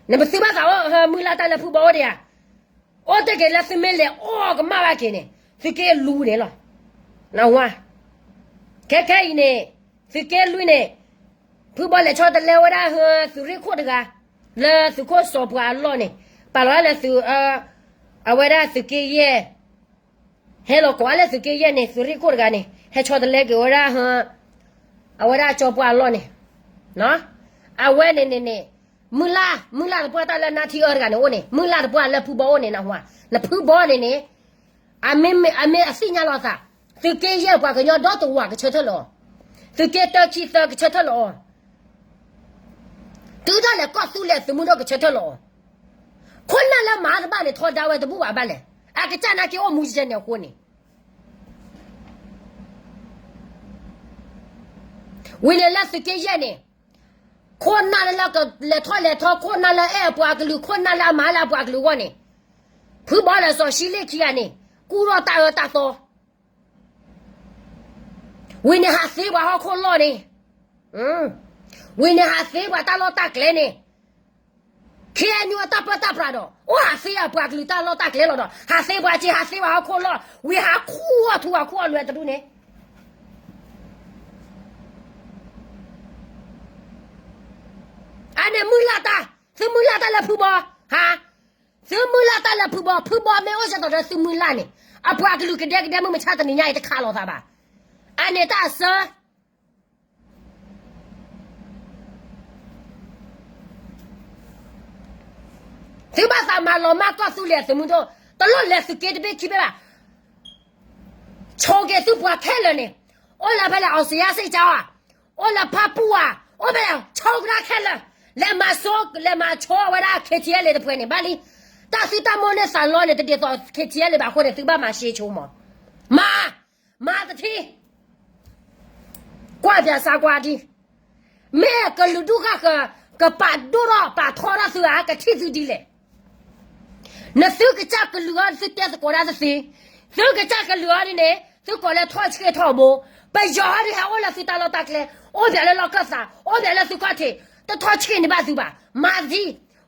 နပသုဘၣ်သးအိၣ်မုၢ်လၢ်တၢ်လၢဖုဘီအိၣ်ဒံးဧါ, အိၣ်တ့ၢ်က့ၤလၢသုမ့ၢ်လဲၤအီၣ်ကမၣ်ဘၣ်က့ၤန့ၣ် သုက့ၤလူၤန့ၣ်လီၤ. နဝါ, ခဲခဲအံၤန့ၣ် သုက့ၤလူၤန့ၣ်, ဖုဘီလဲၤဆီတလဲဝဲဒၣ် သုးရ့ၣ်ခိၣ်တဂၤ, လၢသုးခိၣ်စီၤပှၤအလီၢ်န့ၣ်, ပာ်လီၤလၢသုး, အဝဲဒၣ်သုးက့ယဲၢ် ဟဲလီၤကိးအါလၢသုးက့ယဲၢ်န့ၣ် သုးရ့ၣ်ခိၣ်တဂၤန့ၣ် ဟဲဆီတလဲက့ၤဝဲဒၣ်, အဝဲဒၣ်ကၠီပှၢ်အလီၢ်န့ၣ်, အဝဲန့ၣ်န့ၣ်န့ၣ်, မုၢ်လၢ်, မုၢ်လၢ်တပှၢ်တၢ်လၢနါထံအၢတဂၤန့ၣ်အိၣ်န့ၣ်, မုၢ်လၢ်တပှၢ်လၢဖုဘီအိၣ်န့ၣ်နဟါ, နဖုဘီန့ၣ်န့ၣ်, အမ့ၢ်အသ့ၣ်ညါလီၤသး, သုးက့ယဲၢ်ပှၤကညီဒီတဝာ်ကဆၢထၢၣ်လီၤအီၤ, သုးက့တၢခံသၢကဆၢထၢၣ်လီၤအီၤ, တုၤဒၣ်လဲာ်ကီၢ်သူလ့ၤသုးမုၢ်ဒိၣ်ကဆၢထၢၣ်လီၤအီၤ, ခိၣ်နၢ်လၢမၤတဘၣ်န့ၣ် ထီဒါဝဲတဘူၣ်ဘၣ်ဘၣ်လဲၣ်, အကစၢ်နာ်က့အိၣ်မူယဲန့ၣ်အဃိန့ၣ် ဝံၤန့ၣ်လၢသုးက့ယဲၢ်န့ၣ်, ခိၣ်နၢ်လၢကလဲၤထီၣ်လဲၤထီ, ခိၣ်နၢ်လၢအဲၣ်အပှၤကလုာ်, ခိၣ်နၢ်လၢအမၤလၢအပှၤကလုာ်အဂီၢ်န့ၣ်, ဖုဘီဒီးစီၤရှံလ့ၣ်ခံဂၤန့ၣ်, ကူၣ်ထီၣ်တၢ်အၢတၢ်သီ, ဝံၤန့ၣ်ဟးသ့ပှၤဟီၣ်ခိၣ်လီၢ်န့ၣ်, ဝံၤန့ၣ်ဟးသ့ပှၤတၢ်လီၢ်တၢ်ကျဲန့ၣ်, ခ့ၣ်အဲၣ်ယူၣ်အတၢ်ပၢတၢ်ပြးဒီး အိၣ်ဟးသ့အပှၤကလုာ်တၢ်လီၢ်တၢ်ကျဲလီၤဒီး ဟးသ့ပှၤစ့ ဟးသ့ပှၤဟီၣ်ခိၣ်လီၢ်, ဝံၤဟးခူၣ်အီၣ်ထူဟးခူၣ်အီၣ်လွဲတဒူၣ်န့ၣ်, အန့ၣ်မုၢ်လၢ်တၢ်, သုမုၢ်လၢ်တၢ်လၢဖုဘီ, ဟါ, သုမုၢ်လၢ်တၢ်လၢဖုဘီ, ဖုဘီမ့ၢ်အိၣ်စ့ၢ်ကီးဒီးသုမုၢ်လၢ်န့ၣ်, အပှၤကလုာ်ကဒဲကဒဲမုၢ်မဆါတနံၤညါအံၤတခးလိာ်သးဘၣ်, အန့ၣ်တၢ်အစၢ သုဘၣ်သးမၤလီၤမၢ်ကီၢ်သူလ့ၤအသုးမုၢ်ဒိၣ်, တလိၣ်လဲၤသုးက့တဘ့ၣ်ခံဘ့ၣ်ဘၣ်, ဆိက့ၤသုပှၤခဲလၢာ်န့ၣ်, အိၣ်လၢဖဲလဲၣ် အောင်ဇေယျဆိပ်ကြားဧါ, အိၣ်လၢဖၣ်ပူၣ်ဧါ, အိၣ်ဖဲလဲၣ် ဆိကဒါခဲလၢာ်, လဲၤမၤဆိ, လဲၤမၤဆိအဝဲဒၣ် KTLA တဖုန့ၣ် ဘၣ်လံ, တၢ်သုတၢ်မိၣ်န့ၢ်သးလီန့ၣ် တဒ်သိး KTLA ဘၣ်အဃိန့ၣ် သုဘၣ်မၤရှဲဆိမး, မၤ မၤတထံၣ်, ကွၢ်ပၠးစါကွၢ်ဒံး, မ့ၢ်ကလုာ်ဒူၣ်ဃၣ်ဃၢၤ ကပာ်ဒိၣ်ထီၣ်ပာ်ထီထီၣ်သုဧါ, ကထံၣ်သုဒ်လဲၣ်, နသုကစၢ်ကလုာ်အီၤ သုတဲသကိးတၢ်တသ့, သုကစၢ်ကလုာ်အီၤဒ်န့ၣ် သုကိးလၢထီၣ်ဆှ့ၣ်ထီၣ်ဘိ, ပယီၤအီၤဒ်ဟဲအိၣ်လၢသုတၢ်လီၢ်တၢ်ကျဲ, အိၣ်ပၠးလၢလီၢ်ခၢၣ်သး, အိၣ်ပၠးလၢသုခီၣ်ထံး, တထီၣ်ဆှ့ၣ်န့ၢ်ဘၣ်သုဘၣ်, မၤသံ,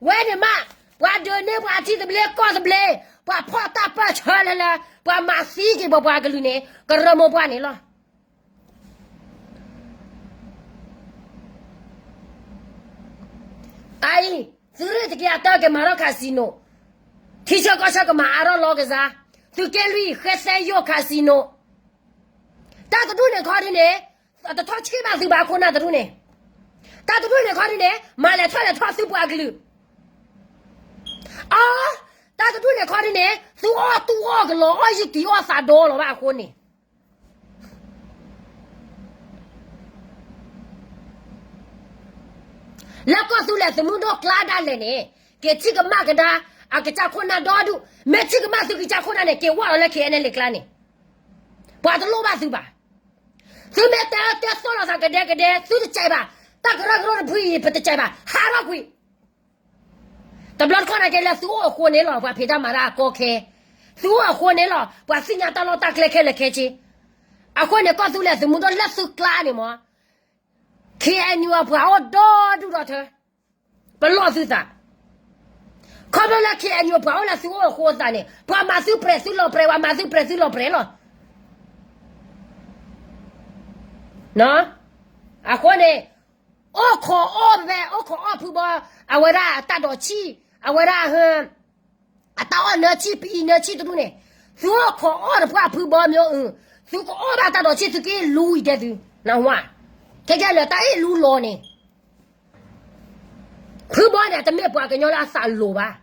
ဝဲန့ၣ်မး, ပှၤဒုးန့ၢ်ပှၤထံသဘျ့ကီၢ်သဘျ့, ပှၤဖီၣ်တၢ်ပၢၢ်ဆၢလၢလၢ, ပှၤမၤသံက့ၤပပှၤကလုာ်န့ၣ် ကရၢမိၢ်ပှၢ်န့ၣ်လီၤ. အအံၤ, သုးရ့ၣ်တကယၤတၢကမၤထီၣ် casino, ထံဆၢကီၢ်ဆၢကမၤအါထီၣ်လီကစၢ်, သုးက့လွံၢ် ဃဲသဲယိၣ် casino, တၢ်တဒူၣ်န့ၣ်ခီဒ်န့ၣ်, တထီၣ်ဆှ့ၣ်ဘၣ်သုဘၣ်ခိၣ်နၢ်တဒူၣ်န့ၣ်, တၢ်တဒူၣ်န့ၣ်ခီဒ်န့ၣ် မၤလဲၤထီၣ်လဲၤထီၣ်သုပှၤကလုာ်, အ, တၢ်တဒူၣ်န့ၣ်ခီဒ်န့ၣ် သုအီၣ်တူၢ်အီၣ်ကလီၤ အီၣ်ယုၢ်တံၢ်အီၣ်သးဒီလီၤဘၣ်အဃိန့ၣ် လၢကီၢ်သူလ့ၤသုးမုၢ်ဒိၣ်ကျါဒၣ်လဲာ်န့ၣ်, က့ၤထံၣ်ကမၣ်ကဒါ, အကစၢ်ခိၣ်နၢ်ဒီဒူၣ်, မ့ၢ်ထံၣ်ကမၣ်သုကစၢ်ခိၣ်နၢ်န့ၣ် က့ၤဝၢ်လီၤလၢ ခ့ၣ်အဲၣ်လ့ကျါန့ၣ်, ပှၤတလိၣ်ဘၣ်သုဘၣ်. သုမ့ၢ်တဲတဲသီၣ်လီၤသးကဒဲကဒဲ သုတကဲဘၣ်, တၢ်ကရၢကရိတဖုအံၤ ပတကဲဘၣ် ဟးထီၣ်ကွံာ် တဘျီတခီၣ်န့ၣ်ကဲလၢသုအိၣ်အဃိန့ၣ်လီၤ ပှၤဖံးတၢ်မၤတၢ်အကီခဲ, သုအိၣ်အဃိန့ၣ်လီၤ ပှၤသ့ၣ်ညါတၢ်လီၢ်တၢ်ကျဲခဲလၢာ်ခဲဆ့, အဃိန့ၣ် ကီၢ်သူလ့ၤသုးမုၢ်ဒိၣ်လၢသုကျါန့ၣ်မး, ခ့ၣ်အဲၣ်ယူၣ် အပှၤအိၣ်ဒီဒူၣ်ဒီထၢ, ပလီၢ်သုသး, ခီဖျိလၢ ခ့ၣ်အဲၣ်ယူၣ် အပှၤအိၣ်လၢသုအိၣ်အဃိသးန့ၣ် ပှၤမၤသုပြဲးသုလီၤပြဲး ပှၤမၤသုပြဲးသုလီၤပြဲးလီၤ. အဃိန့ၣ် အိၣ်ခိးအီၣ်ဖဲ အိၣ်ခိးအီၣ်ဖုဘီ အဝဲဒၣ်အတၢ်ဒိးဆံၣ် အဝဲဒၣ် အတၢ်အီၣ်နၢဆံၣ် ပအံၤနၢဆံၣ်တဒူၣ်န့ၣ်, သုအိၣ်ခိးအီၣ်တဖၣ်ဖုဘီမ့ၢ်အု, သုကအီၣ်ဘၣ်တၢ်ဒိးဆံၣ် သုက့လူၤအံၤတဲသု, နဝါ, ခဲကဲလၢတၢ်အ့ၣ်လူလီၤန့ၣ်, ဖုဘီန့ၣ် တမ့ၢ်ပှၤကညီလၢအသးလိၤဘၣ်.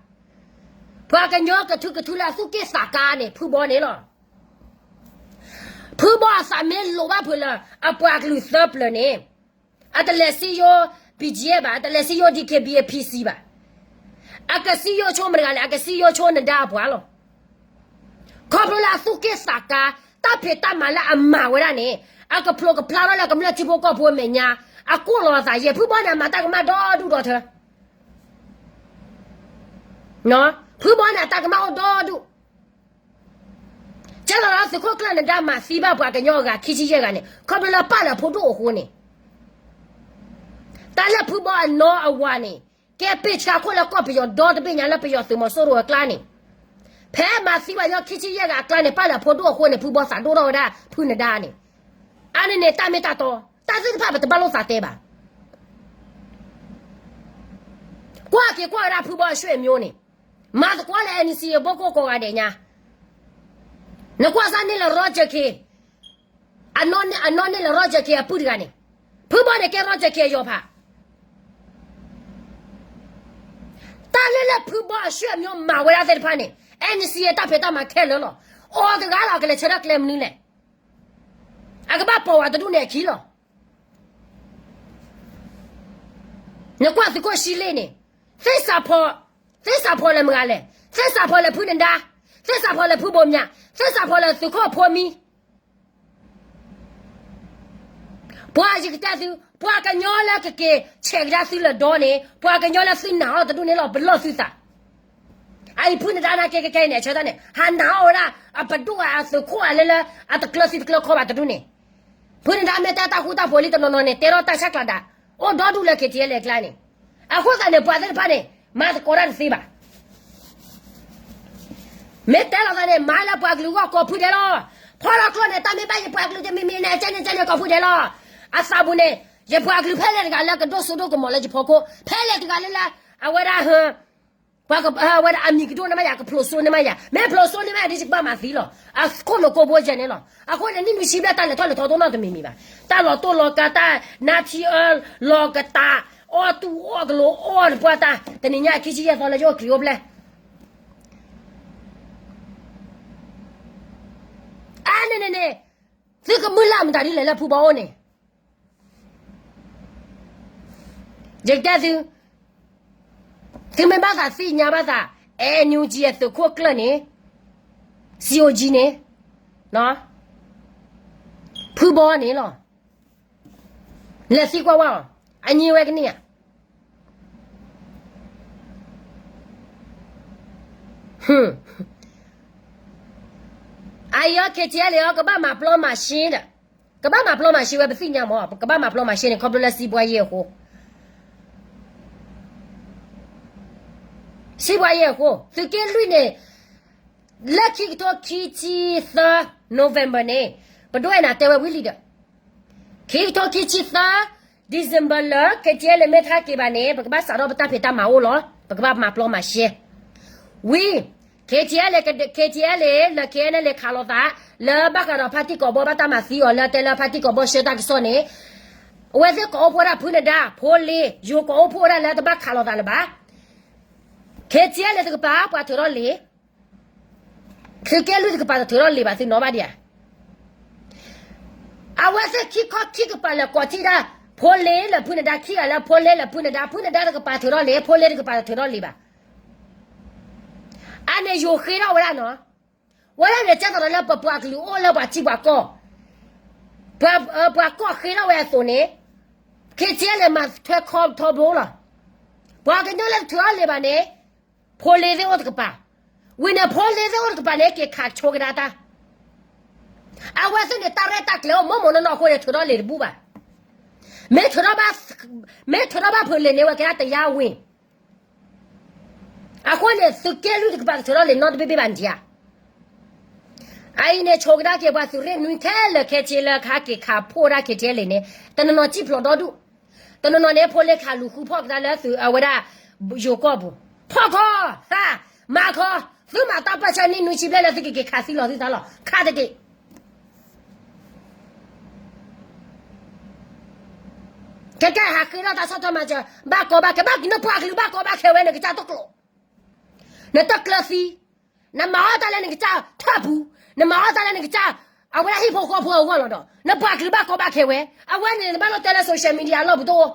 ပှၤကညီကထုကထုလၢအသူၣ်က့ၣ်သးကါန့ၣ် ဖုဘီန့ၣ်လီၤ. ဖုဘီအသးမ့ၢ်လိၤဘၣ်ဖုးလၢ အပှၤကလုာ်သၢပျၢၤန့ၣ်, အတလဲၤစံယိ ဘီကၠံယဲၣ် ဘၣ်, အတလဲၤစံယိ ဒံၣ်ခ့ၣ်ဘံ အဖံစံဘၣ်. အကစံယိဆိမတဂၤလဲၣ်, အကစံယိဆိနဒါအပှၤလီၤ. ခီဖျိလၢအသူၣ်က့ၣ်သးကါ, တၢ်ဖံးတၢ်မၤလၢအမၤဝဲဒၣ်န့ၣ်, အကဖျိကဖျါထီၣ်လၢကမျၢၢ်ထံဖိကီၢ်ဖိအမဲာ်ညါ, အကိၣ်လီၤအသးယဲၢ်, ဖုဘီန့ၣ် အမၤတၢ်ကမၣ်ဒီဒူၣ်ဒီထၢ ဖုဘီန့ၣ် အတၢ်ကမၣ်အိၣ်ဒီဒူၣ်. ကဲလီၤလၢသုးခိၣ်ကျၢၢ်နဒါမၤသံဘၣ်ပှၤကညီအဂၤခံဆံယဲၢ်ဂၤန့ၣ် ခီဖျိလၢပာ်လၢအဖိဒိၣ်အဃိန့ၣ်, တၢ်လၢဖုဘီအနီအဝၤန့ၣ်, ကဲပ့ၢ်ဆှါခိၣ်လၢကီၢ်ပယီၤဒီတဘ့ၣ်ညါလၢပယီၤသုးမီၤစိရိၤအကျါန့ၣ်, ဖဲမၤသံပှၤကညီခံဆံယဲၢ်ဂၤအကျါန့ၣ် ပာ်လၢအဖိဒိၣ်အဃိန့ၣ် ဖုဘီသးဒိၣ်ထီၣ်ဝဲဒၣ်ဖုနဒါန့ၣ်, အါန့ၢ်န့ၣ် တၢ်မ့ၢ်တၢ်တီ, တၢ်သ့ၣ်တဖၣ်ပတဘၣ်လိာ်သးတဲဘၣ်. ကွၢ်က့ၤကွၢ်ဝဲဒၣ်ဖုဘီအဆွေမျိုးန့ၣ်, မၤသကိးလၢ NCA အဘိကိၢ်ကိးဂၤဒဲးညါ, နကွၢ်စၢ်န့ၢ်လၢ Roger Khin, အနီၢ်န့ၢ်လၢ Roger Khin အပုၢ်တဂၤန့ၣ်, ဖုဘီန့ၣ်ကဲ Roger Khin အယီၤဖး. တၢ်လၢလၢဖုဘီအဆွေမျိုးမၤဝဲဒၣ်သ့ၣ်တဖၣ်န့ၣ်, NCA တၢ်ဖံးတၢ်မၤခဲလၢာ်လီၤ. အီၤတဂၤလီၤ အကလဲၤဆၢထၢၣ်ကျဲမနုၤလဲၣ်. အကဘၣ်ပိာ်ဝဲတဒူၣ်န့ၣ်အခံလီၤ. နကွၢ်သုးခိၣ်ရှံလ့ၣ်န့ၣ်, သ့ၣ်စးဖီ, သ့ၣ်စးဖီလၢမတၤလဲၣ်, သ့ၣ်စးဖီလၢဖုနဒါ, သ့ၣ်စးဖီလၢဖုဘိမၠး, သ့ၣ်စးဖီလၢသုးခိၣ်ဖိမံ, ပှၤယကတဲသု, ပှၤကညီလၢကက့ၤဆဲးကဒါသုလၢဒီန့ၣ် ပှၤကညီလၢသုနာ်အီၤတဒူၣ်န့ၣ်လီၤ ပလီၢ်သုသး. အအံၤဖုနဒါနာ်က့ကဲကဲန့ၣ် အဆၢတၢ်န့ၣ် ဟးနာ်အီၤဝဲဒၣ် အပဒိၣ်အသုးခိၣ်အလၢလၢ အတကျၢၤသံတကျၢၤခီဘၣ်တဒူၣ်န့ၣ်, ဖုနဒါမ့ၢ်တဲတၢ်ဃူတၢ်ဖိးလံတနီၤနီၤန့ၣ် တဲထီၣ်တၢ်ဆၣ်ကျၤဒၣ်, အိၣ်ဒီဒူၣ်လၢ KTLA အကျါန့ၣ်, အဃိသတးန့ၣ် ပှၤသ့ၣ်တဖၣ်န့ၣ် မၤသကိးတၢ်တသ့ဘၣ်. မ့ၢ်တဲလီၤသးန့ၣ် မၤလၢပှၤကလုာ်ဂီၢ်ကိးဖုဒဲးလီၤ. ဖီလီၤကျိန့ၣ် တၢ်မ့ၢ်ဘၣ်ယပှၤကလုာ်တမံၤမံၤန့ၣ် ကဲန့ၣ်ကဲန့ၣ်ကိးဖုဒဲးလီၤ. အသးပူၤန့ၣ် ယပှၤကလုာ်ဖဲလဲၣ်တဂၤလၢကဒိၣ်စိဒိၣ်ကမီၤလၢယဖီခိၣ် ဖဲလဲၣ်တဂၤလၢလၢ အဝဲဒၣ် ပှၤက အဝဲဒၣ်အမံၤကဒိၣ်န့ၢ်မးယၤ ကဖျိးစိန့ၢ်မးယၤ မ့ၢ်ဖျိးစိန့ၢ်မးယၤဒ်ယကဘၣ်မၤသံလီၤ. အခိၣ်နူာ်ကိးဘိယဲၢ်န့ၣ်လီၤ. အဃိန့ၣ် နံၣ်နွံဆံဘျဲၣ်တၢ်လဲၤထီၣ်လဲၤထီတအိၣ်နီတမံၤမံၤဘၣ်. တၢ်လီၤတိၢ်လီၤကး တၢ်နါထံအၢ လီၤကတး အီၣ်တူၢ်အီၣ်ကလိၤအီၣ်တပှၢ်တၢ် တနံၤညါခံဆံယဲၢ်သီလၢယအိၣ်ခရံာ်အိၣ်ဖျဲၣ် အါန့ၣ်န့ၣ်န့ၣ် သုကမုၢ်လၢ်မတၤဒ်လဲၣ်လၢဖုဘီအိၣ်န့ၣ် ယကတဲသု, သုမ့ၢ်ဘၣ်သးသ့ၣ်ညါဘၣ်သး NUG အသုးခိၣ်ကျၢၢ်န့ၣ် COG န့ၣ် ဖုဘီန့ၣ်လီၤ. လဲၤသံကွၢ်ဝဲအီၤ အညံဝဲကန့ၢ်ဧါ. ဟ, အအံၤအီၤ KTLA အီၤ ကဘၣ်မၤပျီမၤရှဲဒီး, ကဘၣ်မၤပျီမၤရှဲဝဲ ပသ့ၣ်ညါမး, ကဘၣ်မၤပျီမၤရှဲန့ၣ် ခီဖျိလၢစံးဘှါယဲၢ်အဃိ, စံးဘှါယဲၢ်အဃိ သုးက့လွံၢ်န့ၣ် လၢခံကထိခံဆံသၢ November န့ၣ် ပဒိၣ်အဲၣ်နၤတဲဝဲဝံၤလံဒီး ခံကထိခံဆံသၢ December လၢ KTLA မ့ၢ်တဟဲက့ၤဘၣ်န့ၣ် ပကဘၣ်စးထီၣ်ပတၢ်ဖံးတၢ်မၤအိၣ်လီၤ. ပကဘၣ်မၤပျီမၤရှဲ ဝံၤ KTLA KTLA လၢ KNLA ခးလိာ်သး လၢဘၣ်ဃးဒီးဖါတံၢ်ကိးဘီဘၣ်တၢ်မၤသံအီၤ လၢတဲလၢဖါတံၢ်ကိးဘီဆှၢတၢ်ကစီၣ်န့ၣ် အဝဲသ့ၣ်ကိးအိၣ်ဖှိၣ်ဝဲဒၣ်ဖုနဒါ ဖိလ့ ယိၤကိးအိၣ်ဖှိၣ်ဝဲဒၣ်လၢတဘၣ်ခးလိာ်သးလၢၤဘၣ်. KTLA တကပၤ ပှၤထုးထီၣ်လံာ်, သုးက့လွံၢ်တကပၤတထုးထီၣ်လံာ်ဘၣ် သုနီၣ်ဘၣ်ဒံးဧါ. အဝဲသ့ၣ်ခံခီခံကပၤလၢာ်ကိးထံၣ်ဒၣ် ဖိလ့လၢဖုနဒါ ခံဂၤလၢဖိလ့လၢဖုနဒါ, ဖုနဒါတကပၤထုးထီၣ်လံာ် ဖိလ့တကပၤတထုးထီၣ်လံာ်ဘၣ်. အန့ၣ်ယိၤဃ့ထီၣ်ဝဲဒၣ်နီၤ, ဝဲဒၣ်န့ၣ်ကဲသိးဒီးလၢပပှၤကလုာ်အိၣ်လၢပှၤစံၣ်ပှၤကီၢ်, ပှၤကီၢ်ဃ့ထီၣ်ဝဲအသိးန့ၣ်, KTLA မၤထွဲခီထီဘိလီၤ. ပှၤကညီလၢတထုးထီၣ်လံာ်ဘၣ်န့ၣ် ဖိလ့သ့ၣ်အိၣ်တကပၤ, ဝံၤန့ၣ်ဖိလ့သ့ၣ်အိၣ်တကပၤန့ၣ် က့ၤခးဆိကဒါတၢ် အဝဲသ့ၣ်န့ၣ် တၢ်ရဲၣ်တၢ်ကျဲၤအိၣ် မိၢ်မိၢ်နီၢ်နီၢ်အဃိန့ၣ် ထုးထီၣ်လံာ်တဘူၣ်ဘၣ်. မ့ၢ်ထုးထီၣ်ဘၣ်, မ့ၢ်ထုးထီၣ်ဘၣ်ဖုးလံာ်န့ၣ် ဝဲကဲဒၣ်တယါဝ့ၤ, အဃိန့ၣ် သုးက့လွံၢ်တကပၤတထုးထီၣ်လံာ်နီတဘ့ၣ်ဘ့ၣ်ဘၣ်န့ၣ်ဧါ. အအံၤန့ၣ် ဆိကဒါက့ၤပှၤသုးရ့ၣ်နွံခဲလၢာ်ခဲဆ့လၢကဟဲက့ၤခးဖှိၣ်ဒၣ် KTLA န့ၣ် တနီၤနီၤစံၣ်ဖျိးဒီဒူၣ်, တနီၤနီၤန့ၣ် ဖိလ့ခးလူၤဃုဖီၣ်ကဒါလၢသုးအဝဲဒၣ် ယိၤကီၢ်ပူၤ, ဖီၣ်ခီ, ဟး, မၤခီ, သုမၤတၢ်ပၢၢ်ဆၢနံၣ်နွံဆံဘျဲၣ်လၢသုကက့ၤခးသံလီၤသုသးလီၤ ခးတဒံး ခဲကဲဟးဃ့ထီၣ်တၢ်ဆီၣ်ထွဲမၤစၢၤ ဘၣ်ကီဘၣ်ခဲ, ဘၣ်က့ၤနပှၤကလုာ်ဘၣ်ကီဘၣ်ခဲဝဲ နကစၢ်တကျိၤ, နတကျၢၤသံ, နမၤအီၣ်တၢ်လၢနကစၢ်ထၢၣ်ပူၤ, နမၤအီၣ်တၢ်လၢနကစၢ် အဝဲဒၣ်ဟံၣ်ဖိဃီဖိအဂီၢ်လီၤဒီး နပှၤကလုာ်ဘၣ်ကီဘၣ်ခဲဝဲ, အဝဲန့ၣ်နဘၣ်လိၣ်တဲလၢ social media အလီၢ်ပူၤတအိၣ်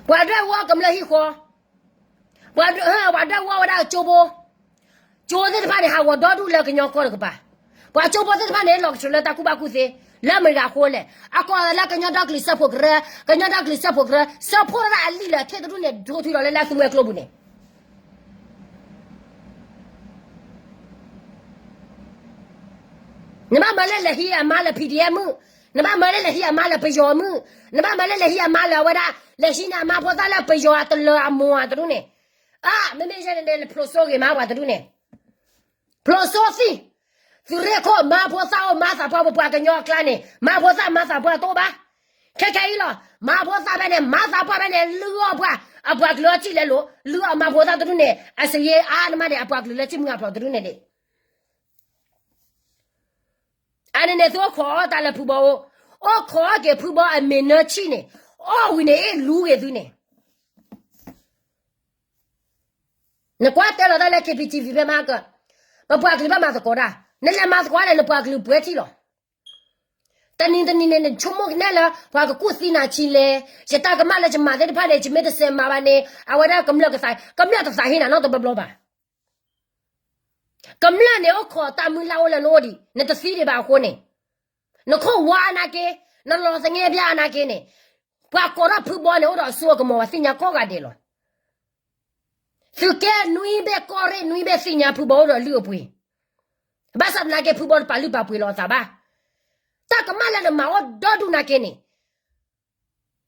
ပှၤဒွဲၣ်ဝီကမျၢၢ်ဟံၣ်ဃီ, ပှၤဒွဲၣ်ဝီဝဲဒၣ်ကၠိဖိ, ကၠိသ့ၣ်တဖၣ်န့ၣ် ဟးဂီၤဒီဒူၣ်လၢကညီကီၢ်တကပၤ, ပှၤကၠိဖိသ့ၣ်တဖၣ်န့ၣ် လီၤကတြူာ်လၢတၢ်ကူၣ်ဘၣ်ကူၣ်သ့, လၢမတၤဂၤအဃိလဲၣ်, အကိးလၢကညီဒီကလုာ်စၢဖှိၣ်ကရၢ, ကညီဒီကလုာ်စၢဖှိၣ်ကရၢ, စၢဖှိၣ်ဒၣ်အလံာ်လၢာ်ထံၣ်တဒူၣ်န့ၣ် ဒိထွံလီၤလၢလၢသုဝဲကျိပူၤန့ၣ် နဘၣ်မၤလၢလဲၤဟံးအမါလၢ PDF မုၣ်, နဘၣ်မၤလၢလဲၤဟံးအမါလၢပယီၤမုၣ်, နဘၣ်မၤလၢလဲၤဟံးအမါလၢအဝဲဒၣ် လဲၤဟံးန့ၢ်အမါဖိသၣ်လၢပယီၤအတလၢအမိၢ်အတဒူၣ်န့ၣ်, အါ မ့မ့ၢ်ယဲန့ၣ် နဖျိးစိဂ့ၤမးပှၤတဒူၣ်န့ၣ်, ဖျိးစိသံ, သုးရ့ၣ်ခိၣ် မၤဖိသၣ်အိၣ်မၤသးပှၢ်ပပှၤကညီအကျါန့ၣ် မၤဖိသၣ်မၤသးပှၢ်တအိၣ်ဘၣ်, ခဲခဲအံၤလီၤ မၤဖိသၣ်ဖဲန့ၣ် မၤသးပှၢ်ဖဲန့ၣ် လုၢ်အီၣ်ပှၤ, အပှၤကလုာ်အီထံၣ်လဲလိာ် လုၢ်အီၣ်မၤဖိသၣ်တဒူၣ်န့ၣ် အစ့ယဲအါနမးန့ၣ် အပှၤကလုာ်လၢထံၣ်မုၢ်အဖျိးတဒူၣ်န့ၣ်ဒံး အန့ၣ်န့ၣ် သုအိၣ်ခိးအီၣ်တၢ်လၢဖုဘီအိၣ်, အိၣ်ခိးအီၣ်က့ၤဖုဘီအမ့ၢ်နၢဆံၣ်န့ၣ်, အီၣ်ဝံၤန့ၣ် အ့ၣ်လူၤဂ့ၤသုန့ၣ်, နကွၢ်တဲလီၤတၢ်လၢ K B T V ဖဲမဟါကၢ, ပပှၤကလုာ်ဘၣ်မၤသကိးတၢ်, နလဲၤမၤသကိးန့ၣ် နပှၤကလုာ်ပှဲၤထံၣ်လီၤ. တနံၤတနံၤန့ၣ် နဆိကမိၣ်ကနဲလၢ ပှၤကကူၣ်သံနၤဆံးလဲၣ်, ယတၢ်ကမၣ်လၢယမၤသ့ၣ်တဖၣ်န့ၣ် ယမ့ၢ်တစဲးမၤဘၣ်န့ၣ် အဝဲဒၣ်ကမျၢၢ်ကသး, ကမျၢၢ်တသးဟ့နၤနီတဘျီဘျီဘၣ်. ကမျၢၢ်န့ၣ်အိၣ်ခိးတၢ်မုၢ်လၢ်အိၣ်လၢနအိၣ်ဒံး, နတသံဒံးဘၣ်အဃိန့ၣ်, နခိၣ်ဝါအနာ်က့, နလီၤသငဲဘၣ်အနာ်က့န့ၣ်, ပှၤကိးထီၣ်ဖုဘီန့ၣ် အိၣ်ဒီးအစိအကမီၤပှၤသ့ၣ်ညါကိးဂၤဒဲးလီၤ. သုးက့နွံဘ့ၣ်ကီၢ်ရ့ၣ်နွံဘ့ၣ်သ့ၣ်ညါဖုဘီအိၣ်ဒီးလုၢ်အပှ့ၤ, ဘၣ်ဆၣ်သနာ်က့ဖုဘီတပာ်လုၢ်ပာ်ပှ့ၤလီၤအသးဘၣ်. တၢ်ကမၣ်လၢနမၤအိၣ်ဒီဒူၣ်နာ်က့န့ၣ်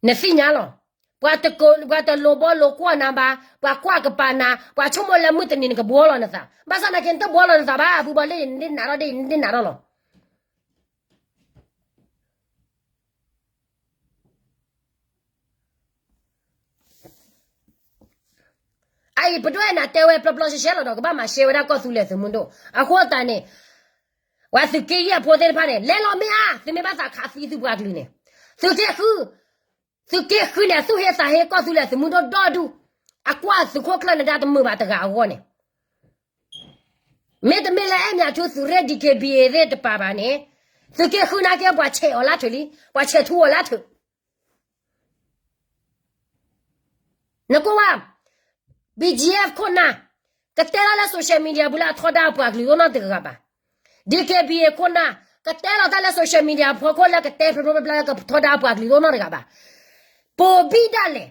နသ့ၣ်ညါလီၤ. ပှၤတလိၤဘီလိၤကွၢ်နၤဘၣ်, ပှၤကွၢ်ကပၤနၤ, ပှၤဆိကမိၣ်လၢမုၢ်တနံၤနကဘှီလီၤနသး, ဘၣ်ဆၣ်သနာ်က့ နတဘှီလီၤနသးဘၣ်, ဖုဘီလၢနဒ့နးထီၣ်ဒ့နဒ့နးထီၣ်လီၤ. အအံၤပဒိၣ်အဲၣ်နၤတဲဝဲပျီပျီရှဲရှဲလီၤဒီး ကဘၣ်မၤရှဲဝဲဒၣ်ကီၢ်သူလ့ၤသုးမုၢ်ဒိၣ်, အဃိသတးန့ၣ် ပှၤသုးက့ယဲၢ်ဖိသ့ၣ်တဖၣ်န့ၣ် လဲၤလီၤမ့ၢ်ဧါ, သုမ့ၢ်ဘၣ်သးခးသံသုပှၤကလုာ်န့ၣ်, သုးက့ဃု, သုးက့ဃုန့ၣ် အသူၣ်ဟ့သးဟ့ကီၢ်သူလ့ၤသုးမုၢ်ဒိၣ်ဒီဒူၣ်, အကွၢ်သုးခိၣ်ကျၢၢ်နဒါတမုာ်ဘၣ်တဂၤအဂီၢ်န့ၣ် မ့တမ့ၢ်လၢအဲၣ်မၠးထူသုးရ့ၣ် D K B A သ့ၣ်တပၤဘၣ်န့ၣ်, သုးက့ဃုနာ်က့ ပှၤဆဲးအီၤလၢထၢၣ်လံ, ပှၤဆဲးထူအီၤလၢထၢၣ်. နကွၢ်ဝဲ, B G F ခိၣ်နၢ်, ကတဲလီၤလၢ social media ပူၤလၢအထီဒါအပှၤကလုာ်ဒိၣ်နီတဂၤဘၣ်. D K B A ခိၣ်နၢ်, ကတဲလီၤတၢ်လၢ social media အဖီခိၣ်လၢကတဲဖျိဖျိဖျါဖျါလၢကထီဒါအပှၤကလုာ်ဒိၣ်နီတဂၤဘၣ်. ပိာ်ဘံၣ်ဒၣ်လဲာ်,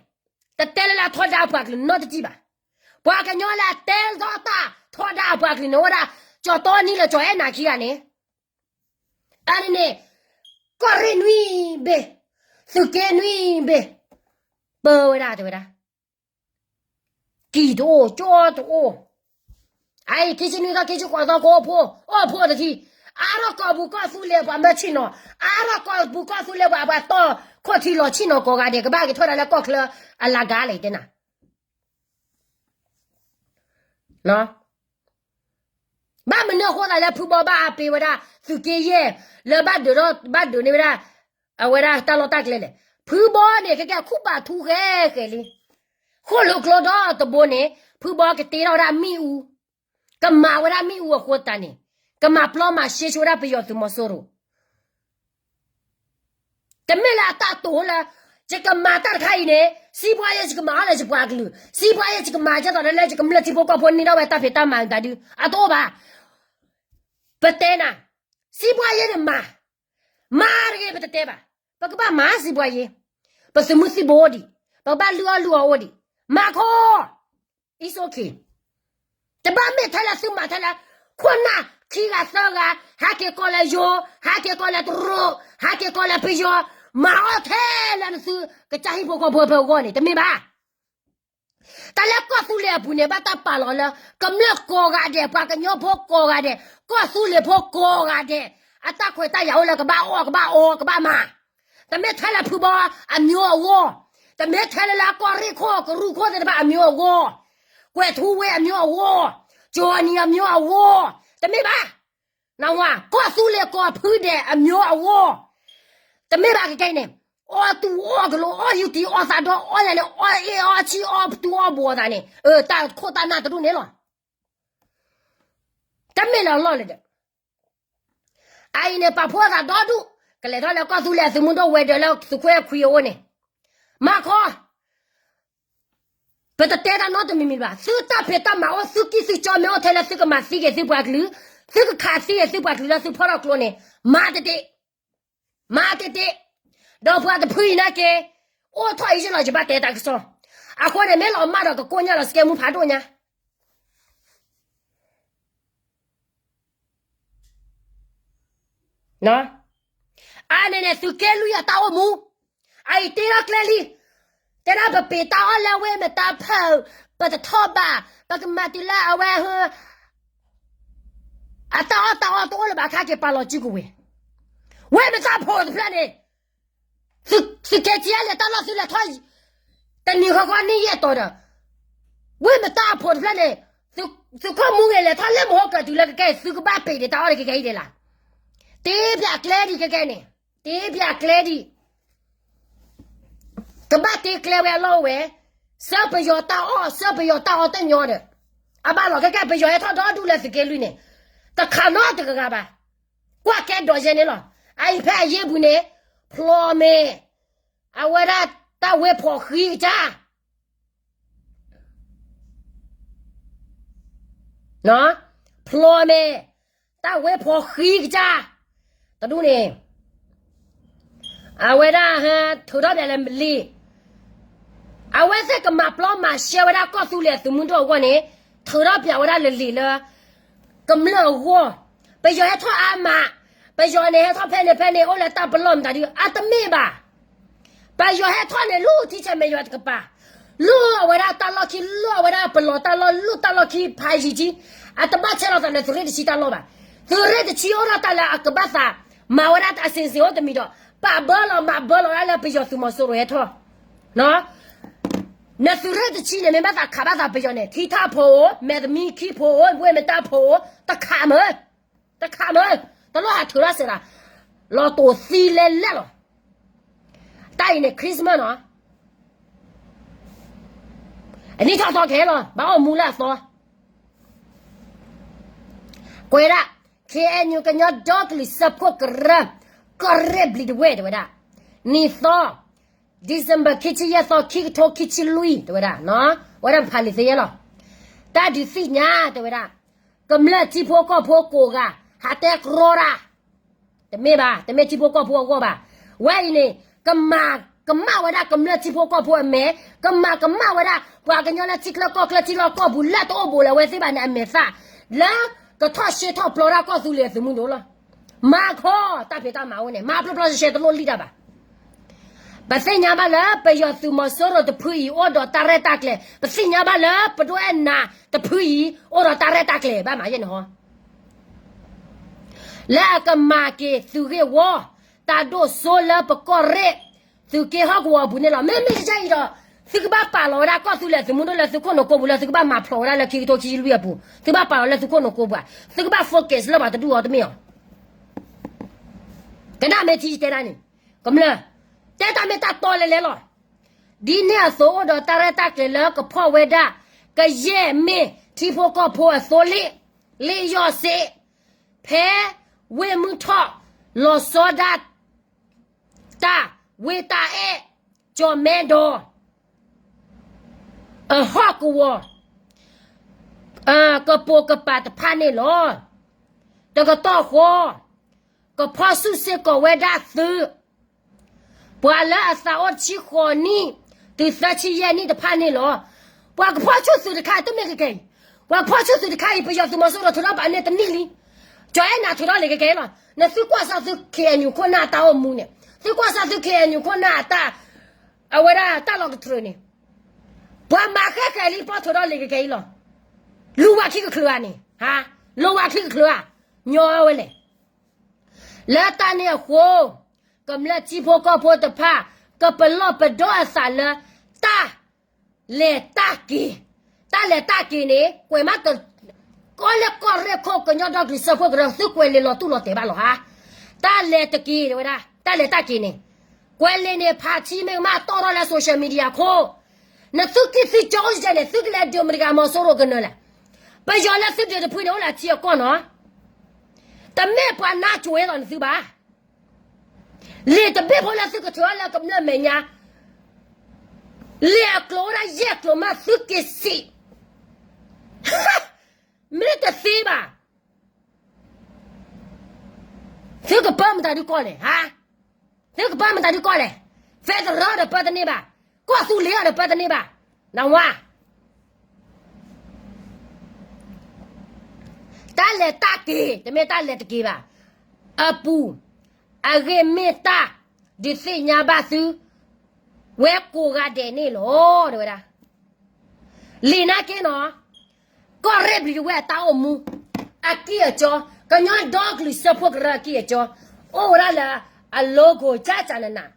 တတဲလၢလၢအထီဒါအပှၤကလုာ်နီတစဲးဘၣ်. ပှၤကညီလၢအတဲထီၣ်တၢ်ထီဒါအပှၤကလုာ်န့ၣ်အိၣ်ဝဲဒၣ် ကၠီၤတီနံလၢကၠီၤအဲၣ်နၤခံဂၤန့ၣ်, အန့ၣ်န့ၣ် ကီၢ်ရ့ၣ်နွံဘ့ၣ်, သုးက့နွံဘ့ၣ်, ပၢဝဲဒၣ်တဲဝဲဒၣ် ကံၢ်တအိၣ် ကၠီတအိၣ်, အအံၤ ခံဆံနွံသီ ခံဆံဃိးသီ ကအိၣ်ဖှိၣ် အိၣ်ဖှိၣ်တထံ, အါထီၣ်ကီၢ်ပူၤကီၢ်သူလ့ၤပှၤမၢဆ့ၣ်နီၤ, အါထီၣ်ကီၢ်ပူၤကီၢ်သူလ့ၤပှၤ ပှၤတီၢ်ခိၣ်ထံလီၤဆ့ၣ်နီၤကိးဂၤဒဲး ကဘၣ်က့ၤထီၣ်ဒၣ်လၢကီၢ်ချၢအလၤကၤလဲၣ်တဲနၤ ဘၣ်မနုၤအဃိသးလၢဖုဘီဘၣ်အပ့ၤဝဲဒၣ် သုးက့ယဲၢ် လၢဘၣ်ဒုးထီၣ် ဘၣ်ဒုးန့ၢ်ဝဲဒၣ် အဝဲဒၣ်တၢ်လီၢ်တၢ်ကျဲလဲၣ်. ဖုဘီန့ၣ် ကဲကဲခူၣ်ပာ်ထူဃဲဃဲလံ. ဃိၣ်လိာ်ကျိဒီတဘိန့ၣ် ဖုဘီကတ့ထီၣ်ဝဲဒၣ်မ့ၣ်အူ, ကမၤဝဲဒၣ်မ့ၣ်အူအဃိသတးန့ၣ် ကမၤပျီမၤရှဲဆိဝဲဒၣ်ပယီၤသုးမီၤစိရိၤ တမ့ၢ်လၢအတၢ်တိာ်လၢ ယကမၤတၢ်တခါအံၤန့ၣ် စံးပှၤယဲၢ်ယကမၤအီၤလၢယပှၤကလုာ်, စံးပှၤယဲၢ်ယကမၤကဲသိးလၢယကမျၢၢ်ထံဖိကီၢ်ဖိန့ၢ်ဒၣ်ဝဲတၢ်ဖံးတၢ်မၤတၢ်ဒုး အတအိၣ်ဘၣ်. ပတဲနၤ, စံးပှၤယဲၢ်န့ၣ်မၤ, မၤတဂ့ၤ ပတတဲဘၣ်. ပကဘၣ်မၤစံးပှၤယဲၢ်, ပသုးမုၢ်သံၣ်ဘိအိၣ်ဒံး, ပကဘၣ်လုၢ်အီၣ်လုၢ်အီအိၣ်ဒံး, မၤခီ It's okay. တဘၣ်မ့ၢ်ထဲလၢသုမၤထဲလၢ ခိၣ်နၢ်ခံဂၤသၢဂၤ ဟဲက့ၤကီၢ်လၢယိၤ, ဟဲက့ၤကီၢ်လၢတရူး, ဟဲက့ၤကီၢ်လၢပယီၤ, မၤအီၣ်ထဲလၢနသုကစၢ်ဟံၣ်ဖိဃီဖိဖဲအဂီၢ်န့ၣ် တမ့ၢ်ဘၣ်. တၢ်လၢကီၢ်သူလ့ၤအပူၤန့ၣ် ဘၣ်တၢ်ပာ်လီၤလၢ ကမျၢၢ်ကိးဂၤဒဲး, ပှၤကညီဖိကိးဂၤဒဲး, ကီၢ်သူလ့ၤဖိကိးဂၤဒဲး, အတၢ်ခွဲးတၢ်ယာ်အိၣ်လၢကဘၣ်အီၣ်ကဘၣ်အီကဘၣ်မၤ, တမ့ၢ်ထဲလၢဖုဘီအမျိုးအဂီၢ်, တမ့ၢ်ထဲလၢလၢကီၢ်ရ့ၣ်ခိၣ်ကရူၢ်ခိၣ်သ့ၣ်တဖၣ်အမျိုးအဂီၢ်, ကွဲၤထူဝ့အမျိုးအဂီၢ်, ကၠီၤနံၤအမျိုးအဂီၢ်, တမ့ၢ်ဘၣ်. နဝၤ ကီၢ်သူလ့ၤကီၢ်ဖုဒဲးအမျိုးအဂီၢ်, တမ့ၢ်ဘၣ်ကကဲအံၤန့ၣ်, အီၣ်တူၣ်အီၣ်ကလိ အီၣ်ယူၤတံၢ်အီၣ်သးဒီ အီၣ်ယၤန့ၣ် အီၣ်အ့ၣ်အီၣ်ဆံၣ်အီၣ်တူၢ်အီၣ်ဘှီးသးန့ၣ်, တၢ်ခိၣ်တၢ်နၢ်တဒူၣ်န့ၣ်လီၤ. တမ့ၢ်လၢအလီၢ်လၢၤဒီး အအံၤန့ၣ် ပာ်ဖှိၣ်သးဒီဒူၣ်, ကလဲၤထီၣ်လၢကီၢ်သူလ့ၤအသုးမုၢ်ဒိၣ်ဝဲၤဒၢးလၢသုးခိၣ်အဲၣ်ခွံအအိၣ်န့ၣ်, မၤခီ ပတတဲတၢ်နီတမံၤမံၤဘၣ်. သုတၢ်ဖံးတၢ်မၤအိၣ် သုကံၢ်သုကၠီမ့ၢ်အိၣ်ထဲလၢသုကမၤသံက့ၤသုပှၤကလုာ်, သုကခးသံက့ၤသုပှၤကလုာ်လၢသုဖီၣ်ထီၣ်ကျိန့ၣ်, မၤတတ့ၢ်, မၤတတ့ၢ်, ဒီးပှၤတဖုအံၤနာ်က့, အိၣ်ထီၣ်အံၤယ့ၢ်လီၤ ယဘၣ်တဲတၢ်ကစီၣ်, အဃိန့ၣ် မ့ၢ်လီၤမၢ်ဒီးကကိၣ်ညၣ်လီၤ စကဲမူဖးဒိၣ်ညါ အန့ၣ်န့ၣ် သုးက့လွံၢ်အတၢ်အိၣ်မူ, အအံၤတ့ထီၣ်ကျဲလံ, တဲဒၣ်ပပ့ၤတၢ်အီၣ်လၢဝ့ၢ်မတါဖၢၣ်, ပတထီၣ်ဘၣ်, ပကမၤတုၤလၢအဝဲ အတၢ်အီၣ်တၢ်အီတအိၣ်လၢၤဘၣ်ခါက့ၤပာ်လီၤစုကဝဲၤ, ဝ့ၢ်မတါဖိတဖျၢၣ်န့ၣ်, သုးက့ၤကၠံလဲၤတၢ်လီၢ်သုလဲၤထီၣ်, တနံၤဃီဃီနံၣ်ယဲၢ်တီၤဒီး, ဝ့ၢ်မတါအဖိတဖျၢၣ်န့ၣ်, သုးခိၣ်မူဂ့ၤလဲၤထီၣ်လၢမဟိကၢၤတုၤလၢကကဲအံၤ သုကဘၣ်ပ့ၤဒံးတၢ်အီၣ်ဒံးကကဲအံၤဒံးလၢ်, တ့ပၠးကျဲဒံးကကဲန့ၣ်, တ့ပၠးကျဲဒံး ကဘၣ်တ့ကျဲဝဲအလီၢ်ဝဲ, ဆှၢပယီၤတၢ်အီၣ် ဆှၢပယီၤတၢ်အီၣ်တညီဒီး, အဘၣ်လီၤကဲကဲပယီၤဟဲထီၣ်ဒီဒူၣ်လၢသုးက့လွံၢ်န့ၣ်, တခးနီတဂၤဂၤဘၣ်, ကွၢ်ကဲဒီးယဲန့ၣ်လီၤ, အအံၤဖဲအယ့ၢ်ပူၤန့ၣ်, ဖျိးမဲာ်, အဝဲဒၣ်တၢ်ဝဲဖီၣ်ဃံကစၢ် ဖျိးမဲာ်, တၢ်ဝဲဖီၣ်ဃံကစၢ်, တဒူၣ်န့ၣ်, အဝဲဒၣ် ထုးထီၣ်ပၠးလၢလံာ်, အဝဲသ့ၣ်ကမၤပျီမၤရှဲဝဲဒၣ်ကီၢ်သူလ့ၤအသုးမုၢ်ဒိၣ်အဂီၢ်န့ၣ်, ထုးထီၣ်ပၠးဝဲဒၣ်လၢလံာ်လၢ ကမျၢၢ်အဂီၢ်, ပယီၤဟဲထီၣ်အါမး, ပယီၤန့ၣ်ဟဲထီၣ်ဖဲန့ၣ်ဖဲန့ၣ် အိၣ်လၢတၢ်ပလီၢ်မတၤဒုး အတမ့ၢ်ဘၣ် ပယီၤဟဲထီၣ်န့ၣ် လူၢ်ထံဆဲးမဲာ်ယွၤတကပၤ, လူၢ်အဝဲဒၣ်တၢ်လီၢ်ခံ လူၢ်အဝဲဒၣ်ပလီၢ်တၢ်လီၢ် လူၢ်တၢ်လီၢ်ခံဖးယံၤကံ, အတဘၣ်ဆဲးလီၤသးလၢသုးရ့ၣ်တဆံတၢ်လီၢ်ဘၣ်. သုးရ့ၣ်တဆံအိၣ်ထီၣ်တၢ်လၢအကဘၣ်သးမၤဝဲဒၣ်အဆ့ၣ်ဆ့ၣ်အိၣ်တမံၤဒီး ပာ်ဘၢလီၤမၤဘၢလီၤဒၣ်လၢပယီၤသုးမီၤစိရိၤဟဲထီၣ် နသုးရ့ၣ်တဆံန့ၣ် မ့ၢ်ဘၣ်သးခးဘၣ်သးပယီၤန့ၣ် ထံထၣ်ဖိဧိၤ, မဲာ်သမံခံဖိဧိၤ, ဝ့ၢ်မတၢ်ဖိဧိၤ, တခးမၢ, တခးမၢ, တလိၣ်ဟးထုးထီၣ်စဲးဒၣ်, လီၤတိာ်သံလဲလဲလီၤ. တၢ်အံၤန့ၣ် Christmas နီၤ, အနံၣ်ထီၣ်သီခဲလီၤ ဘၣ်အိၣ်မူလၢအသီ ကွဲးဒၣ် ခ့ၣ်အဲၣ်ယူၣ် ကညီဒီကလုာ်စၢဖှိၣ်ကရၢ ကီၢ်ရ့ၣ်ဘျံးဒဝဲၢ်တဲဝဲဒၣ်, နံၣ်သီ December ခံဆံယဲၢ်သီ ခံကထိခံဆံလွံၢ်တဲဝဲဒၣ်, ဝဲဒၣ်ဖးလံာ်သ့ယဲၢ်လီၤ. တၢ်ဒုးသ့ၣ်ညါတဲဝဲဒၣ်, ကမျၢၢ်ထံဖိကီၢ်ဖိကိးဂၤ ဟးတဲကြီတၢ်, တမ့ၢ်ဘၣ်, တမ့ၢ်ထံဖိကီၢ်ဖိအဂီၢ်ဘၣ်. ဝဲအံၤန့ၣ် ကမၤ ကမၣ်ဝဲဒၣ်ကမျၢၢ်ထံဖိကီၢ်ဖိအမဲာ်, ကမၤကမၣ်ဝဲဒၣ် ပှၤကညီလၢထံချၢကီၢ်ချၢထံလီၢ်ကီၢ်ပူၤလၢတအိၣ်ဘူးလၢၤဝဲသ့ၣ်ဘၣ်န့ၣ်အမဲာ်သၣ်, လၢကထီၣ်ရှဲထီၣ်ပျီဒၣ်ကီၢ်သူလ့ၤအသုးမုၢ်ဒိၣ်လီၤ. မၤခီ တၢ်ဖံးတၢ်မၤအိၣ်န့ၣ် မၤပျီပျီရှဲရှဲတလိၣ်လံၣ်တၢ်ဘၣ်. ပသ့ၣ်ညါဘၣ်လၢပယီၤသုးမီၤစိရိၤတဖုအံၤအိၣ်ဒီးတၢ်ရဲၣ်တၢ်ကျဲၤ, ပသ့ၣ်ညါဘၣ်လၢပဒိၣ်အဲၣ်နၤတဖုအံၤ အိၣ်ဒီးတၢ်ရဲၣ်တၢ်ကျဲၤဘၣ်မးယဲန့ၣ်ဟီ လၢအကမၤက့ၤသုးဂ့ၢ်ဝီ, တၢ်ဒိၣ်စိလၢပကီၢ်ရ့ၣ်, သုးက့ဟီၣ်ကဝီၤအပူၤန့ၣ်လီၤ. မ့မ့ၢ်ကစၢ်အံၤဒီး သုကဘၣ်ပာ်လီၤဝဲဒၣ်ကီၢ်သူလ့ၤသုးမုၢ်ဒိၣ်လၢသုခိၣ်နူာ်ကိပူၤလၢသုကဘၣ်မၤဖျိးဝဲဒၣ်လၢခံကထိခံဆံလွံၢ်အပူၤ, သုကဘၣ်ပာ်လီၤလၢသုခိၣ်နူာ်ကိပူၤဧါ, သုကဘၣ် focus လၢပှၤတဒူၣ်အီၤတမ့ၢ်ဧါ. ကနၣ်မ့ၢ်ထံတဲဒၣ်န့ၣ်, ကမျၢၢ်, တဲတၢ်မ့ၢ်တၢ်တီလဲၤလဲၤလီၤ. ဒ်န့ၣ်အသိးအိၣ်ဒီးတၢ်ရဲၣ်တၢ်ကျဲၤလၢကဖီၣ်ဝဲဒၣ် ကယဲၢ်မ့ၢ်ထံဖိကီၢ်ဖိအသိလ့ၣ်, လ့ၣ်ယီၢ်စ့, ဖဲဝ့ၢ်မုၢ်ထီၣ်, လီၤဆီဒၣ်တၢ်, ဝ့ၢ်တၢ်အဲၣ်, ကၠီၤမဲဒီး အဟီၣ်ကဝီၤ ကပိာ်ကပၤတဖၣ်န့ၣ်လီၤ. တကတီၢ်ဃီ ကဖီၣ်ဆူၣ်စ့ၢ်ကီးဝဲဒၣ်သုး ပှၤလၢအသးအိၣ်တဆံဃိးနံၣ် တုၤသၢဆံယဲၢ်နံၣ်တဖၣ်န့ၣ်လီၤ. ပှၤကဖီၣ်ဆူၣ်သုးတခါ တမ့ၢ်ကကဲအံၤ, ပှၤကဖီၣ်ဆူၣ်သုးတခါအံၤ ပယီၤသုးမီၤစိရိၤထုးထီၣ်ပာ်န့ၢ်တနံၣ်လံ. ကၠီၤအဲၣ်နၤထုးထီၣ်လံာ်ကကဲအံၤလီၤ. နသုကွၢ်စၢ်သု ခ့ၣ်အဲၣ်ယူၣ် ခိၣ်နၢ်အတၢ်အိၣ်မူန့ၣ်, သုကွၢ်စၢ်သု ခ့ၣ်အဲၣ်ယူၣ် ခိၣ်နၢ်အတၢ် အဝဲဒၣ်တၢ်လီၤကတြူာ်န့ၣ်, ပှၤမၤဃဲဃဲလံ ပီၣ်ထုးထီၣ်လံာ်ကကဲအံၤလီၤ. လူၤဝဲခံကချုးဧါန့ၣ်, လူၤဝဲခံကချုးဧါ, ညီဝဲလဲၣ်. လၢတၢ်န့ၣ်အဃိ, ကမျၢၢ်ထံဖိကီၢ်ဖိတဖၣ် ကပလီၢ်ပဒီအသးလၢ တၢ်လဲၤတၢ်က့ၤ, တၢ်လဲၤတၢ်က့ၤန့ၣ် ကွဲးမး ကီၢ်လၢကီၢ်ရ့ၣ်ခိၣ်ကညီဒီကလုာ်စၢဖှိၣ်ကရၢ သုကွဲးလံာ်လီၤတူၢ်လီၤတဲာ်ဘၣ်လီၤဧါ. တၢ်လဲၤတက့ၤဝဲဒၣ် တၢ်လဲၤတၢ်က့ၤန့ၣ်, ကွဲးလံာ်န့ၣ် ဖးထံမ့ၢ်ကမၣ်တီၣ်ထီၣ်လၢ social media ခိၣ်, နသုကံၣ်သုကၠီအိၣ်စဲန့ၣ် သုကလဲၤဒုးမတၤတဂၤမီၤစိရိၤကနၢၤလဲၣ်. ပယီၤလၢသုဒုးတဖုန့ၣ် အိၣ်လၢထံအကီၢ်နီၤ, တမ့ၢ်ပှၤနါကိၤဝဲလီၤနသုဘၣ်. လံာ်တဘ့ၣ်ဖိလၢသုကထုးထီၣ်လၢကမျၢၢ်မဲာ်ညါ, လံာ်အကျိၤဝဲဒၣ်ယဲၢ်ကျိၤမး သုက့ၤစံး, မ့ၢ်တသ့ဘၣ်, သုကပၢမတၤဒုကီၢ်လဲၣ်, သုကပၢမတၤဒုကီၢ်လဲၣ်, federal ဒီးပၢတန့ၢ်ဘၣ်, ကီၢ်သူလ့ၤဒီးပၢတန့ၢ်ဘၣ်, နဝါ တၢ်လဲၤတၢ်က့ၤ တမ့ၢ်တၢ်လဲၤတက့ၤဘၣ်, အပူၤ, အဂ့ၢ်မ့ၢ်တၢ်ဒုးသ့ၣ်ညါဘၣ်သု ဝဲကိးဂၤဒဲးန့ၣ်လီၤ တဲဝဲဒၣ်. လံာ်နာ်က့နီၤ, ကီၢ်ရ့ၣ်ဘျံးဒဝဲၢ်အတၢ်အိၣ်မူ အကံၢ်အကၠီ, ကညီဒီကလုာ်စၢဖှိၣ်ကရၢအကံၢ်အကၠီ, အိၣ်ဝဲဒၣ်လၢအ logo ကၠၢကၠၢနးနး,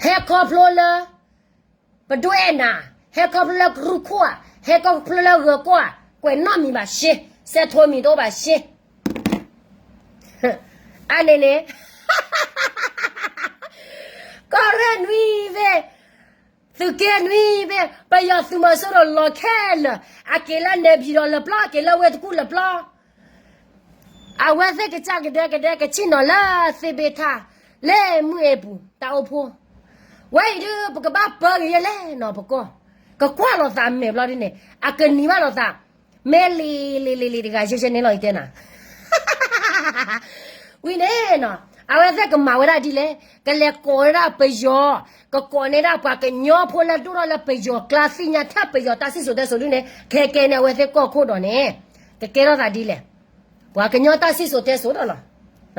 ဟဲခီဖျိလၢ ပဒိၣ်အဲၣ်နၤ, ဟဲခီဖျိလၢကရူၢ်ခိၣ်ဧါ, ဟဲခီဖျိလၢဂၢၤကီၢ်ဧါ, ကွဲးနီၣ်မံၤဘၣ်ရှ့, စဲးထိမံၤတအိၣ်ဘၣ်ရှ့. အန့ၣ်န့ၣ် ကီၢ်ရ့ၣ်နွံဘ့ၣ်, သုးက့နွံဘ့ၣ်, ပယီၤသုးမီၤစိရိၤလီၤခဲလၢာ်, အက့ၤလၢနဲဘံဒီးလၢပျီ, အက့ၤလၢဝ့ၢ်တကူၣ်လၢပျီ အဝဲသ့ၣ်ကစၢ်ကဒဲကဒဲကဆ့ၣ်နီၤလၢသ့ၣ်ဘ့ၣ်ထၣ်, လၢမုၢ်အ့ပူၤ တၢ်အိၣ်ဖှိၣ်, ဝဲအံၤဒုး ပကဘၣ်ပၢက့ၤယဲလဲၣ်နီၤပကီၢ်, ကကွၢ်လိာ်သးမဲာ်ဘျီဒ်န့ၣ် အကနံၤဘၣ်လိာ်သး, မ့ၢ်လံၤလံၤလံၤလံၤတဂၤယဲယဲန့ၣ်လီၤ ယတဲနၤ ဝံၤန့ၣ်နီၤ, အဝဲသ့ၣ်ကမၤဝဲဒၣ်ဒ်လဲၣ်, ကလဲၤကိးဝဲဒၣ်ပယီၤ, ကကိးန့ၢ်ဒၣ်ပှၤကညီဖိလၢဒိၣ်ထီၣ်လၢပယီၤကျါ သ့ၣ်ညါထၢၣ်ပယီၤတၢ်စံၣ်စိၤတဲစိၤဒ်န့ၣ် ခဲကဲန့ၣ် အဝဲသ့ၣ်ကီၢ်ခိၣ်ဒီးန့ၣ် ကကဲထီၣ်သးဒ်လဲၣ်, ပှၤကညီတၢ်စံၣ်စိၤတဲစိၤဒီးလီၤ.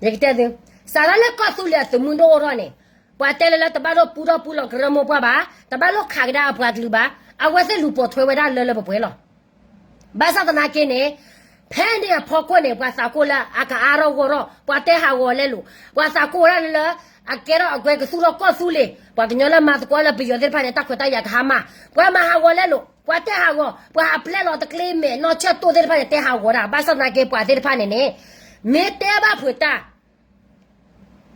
ယကတဲသု, စးထီၣ်လၢကီၢ်သူလ့ၤအသုးမုၢ်ဒိၣ်အိၣ်ထီၣ်န့ၣ်, ပှၤတဲလၢလၢတဘၣ်လိၣ်ပူထီၣ်ပူလီၤကရၢမိၢ်ပှၢ်ဘၣ်, တဘၣ်လိၣ်ခးကဒါအပှၤကလုာ်ဘၣ်, အဝဲသ့ၣ်လူၤပိာ်ထွဲဝဲဒၣ်လၢလၢပှဲၤပှဲၤလီၤ. ဘၣ်ဆၣ်သနာ်က့န့ၣ်, ဖဲန့ၣ်အဖီခိၣ်န့ၣ် ပှၤသးကိၢ်လၢအကအါထီၣ်ဂီၢ်ထီၣ်, ပှၤတဲဟးဂီၤလဲလိာ်, ပှၤသးကိၢ်ဝဲဒၣ်လၢ အကဲထီၣ်အကွဲကသူၣ်ထီၣ်ကီၢ်သူလ့ၤ, ပှၤကညီလၢမၤသကိးလၢပယီၤသ့ၣ်တဖၣ်န့ၣ် တၢ်ခွဲးတၢ်ယာ်ကဟါမၢ်, ပှၤမၤဟးဂီၤလဲလိာ်, ပှၤတဲဟးဂီၤ, ပှၤဟးပျဲလီၤတကျ့မဲာ်နီၢ်ဆၢၣ်တိၢ်သ့ၣ်တဖၣ်န့ၣ် တဲဟးဂီၤတၢ်, ဘၣ်ဆၣ်သနာ်က့ပှၤသ့ၣ်တဖၣ်န့ၣ်န့ၣ်, မ့ၢ်တဲဘၣ်ဖုးတၢ်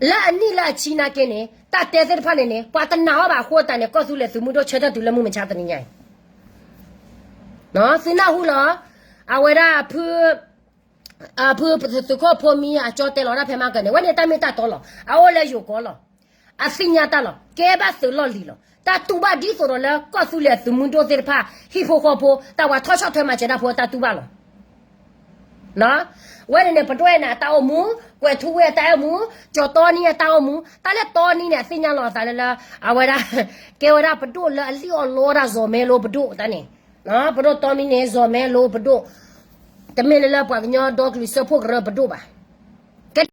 လၢအနံၣ်လၢအဆံနာ်က့န့ၣ် တၢ်တဲသ့ၣ်တဖၣ်န့ၣ်န့ၣ် ပှၤတနာ်အီၤဘၣ်အဃိသတးန့ၣ် ကီၢ်သူလ့ၤသုးမုၢ်ဒိၣ်ဆၢထၢၣ်တုၤလၢမုၢ်မဆါတနံၤညါအံၤ, သုနၢ်ဟူလီၤ, အဝဲဒၣ် ဖု ဖုသုးခိၣ်ဖိမံအကၠီတဲလီၤတၢ်ဖဲမၤကၢၢ်န့ၣ် ဝဲန့ၣ်တၢ်မ့ၢ်တၢ်တီလီၤ, အအိၣ်လၢယိၤကီၢ်လီၤ. အသ့ၣ်ညါတၢ်လီၤ. ကဲဘၣ်သုးလီၢ်လံၤလီၤ. တၢ်တူၢ်ဘၣ်ဒ်သိးဒီးလၢကီၢ်သူလ့ၤအသုးမုၢ်ဒိၣ်သ့ၣ်တဖၣ် ဟံၣ်ဖိဃီဖိ တၢ်ဝဲထီၣ်ဆီၣ်ထွဲမၤစၢၤတၢ်ဖိအတၢ်တူၢ်ဘၣ်လီၤ. ဝဲန့ၣ်န့ၣ် ပဒိၣ်အဲၣ်နၤအတၢ်အိၣ်မူ, ကွဲးထူဝ့အတၢ်အိၣ်မူ, ကၠီၤတီနံအတၢ်အိၣ်မူ, တၢ်လၢတီနံန့ၣ် အသ့ၣ်ညါလီၤအသးလၢလၢ အဝဲဒၣ် ကဲဝဲဒၣ်ပဒိၣ်လၢအလံၣ်အီၣ်လီအီၣ်တၢ်စီၤမဲလိပဒိၣ်တၢ်န့ၣ်, ပဒိၣ်တီနံန့ၣ် စီၤမဲလိပဒိၣ်, တမ့ၢ်လၢလၢပှၤကညီဒီကလုာ်စၢဖှိၣ်ကရၢပဒိၣ်ဘၣ်. ကဲ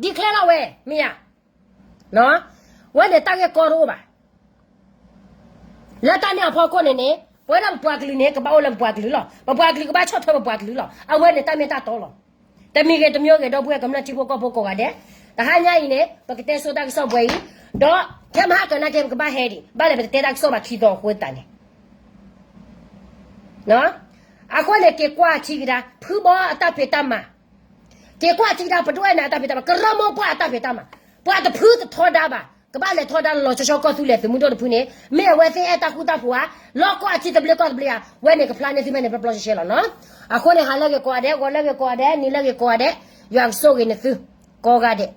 declare လီၤဝဲ မ့ၢ်ဧါ. ဝဲန့ၣ်တၢ်ဂ့ၢ်ကီတအိၣ်ဘၣ်. လၢတၢ်န့ၣ်အဖီခိၣ်န့ၣ်န့ၣ် ပဝဲဒၣ်ပပှၤကလုာ်န့ၣ် ကဘၣ်အိၣ်လၢပပှၤကလုာ်လီၤ. ပပှၤကလုာ်ကဘၣ်ဆီၣ်ထွဲပပှၤကလုာ်လီၤ. အဝဲန့ၣ်တၢ်မ့ၢ်တၢ်တီလီၤ. တမံၤဂ့ၤတမံၤဂ့ၤ ဒီပုၢ်ဝဲၢ်ကမျၢၢ်ထံဖိကီၢ်ဖိကိးဂၤဒဲး, တဟါညါအံၤန့ၣ် ပကတဲဆိတၢ်ကစီၣ်ပှဲၤအံၤ, ဒီးထဲမဟါကနၣ်က့ ပကဘၣ်ဟဲဒံး ဘၣ်လဲၣ် ပတတဲတၢ်ကစီၣ်ဘၣ်ခံသီအဃိသတးန့ၣ် အဃိန့ၣ် က့ၤကွၢ်ထံကဒါ ဖုဘီအတၢ်ဖံးတၢ်မၤ, က့ၤကွၢ်ထံကဒါ ပဒိၣ်အဲၣ်နၤအတၢ်ဖံးတၢ်မၤ, ကရၢမိၢ်ပှၢ်အတၢ်ဖံးတၢ်မၤ, ပှၤတဖုတထီဒါဘၣ်, ကဘၣ်လဲၤထီဒါလီၤဆီဆီကီၢ်သူလ့ၤသုးမုၢ်ဒိၣ်တဖုန့ၣ် မ့ၢ်အဝဲသ့ၣ်အဲၣ်တၢ်ဃူတၢ်ဖိးဧါ, လီၢ်ကီၢ်အထံသဘျ့ကီၢ်သဘျ့ဧါ, ဝဲန့ၣ်ကဖျါန့ၢ်သုဖဲန့ၣ် ပျီပျီရှဲရှဲလီၤနီၤ. အဃိန့ၣ် ဟါလၢအဂ့ၤကိးဂၤဒဲး, ဂီၤလၢအဂ့ၤကိးဂၤဒဲး, နံၤလၢအဂ့ၤကိးဂၤဒဲး, ယွၤကဆိၣ်ဂ့ၤနသု ကိးဂၤဒဲး.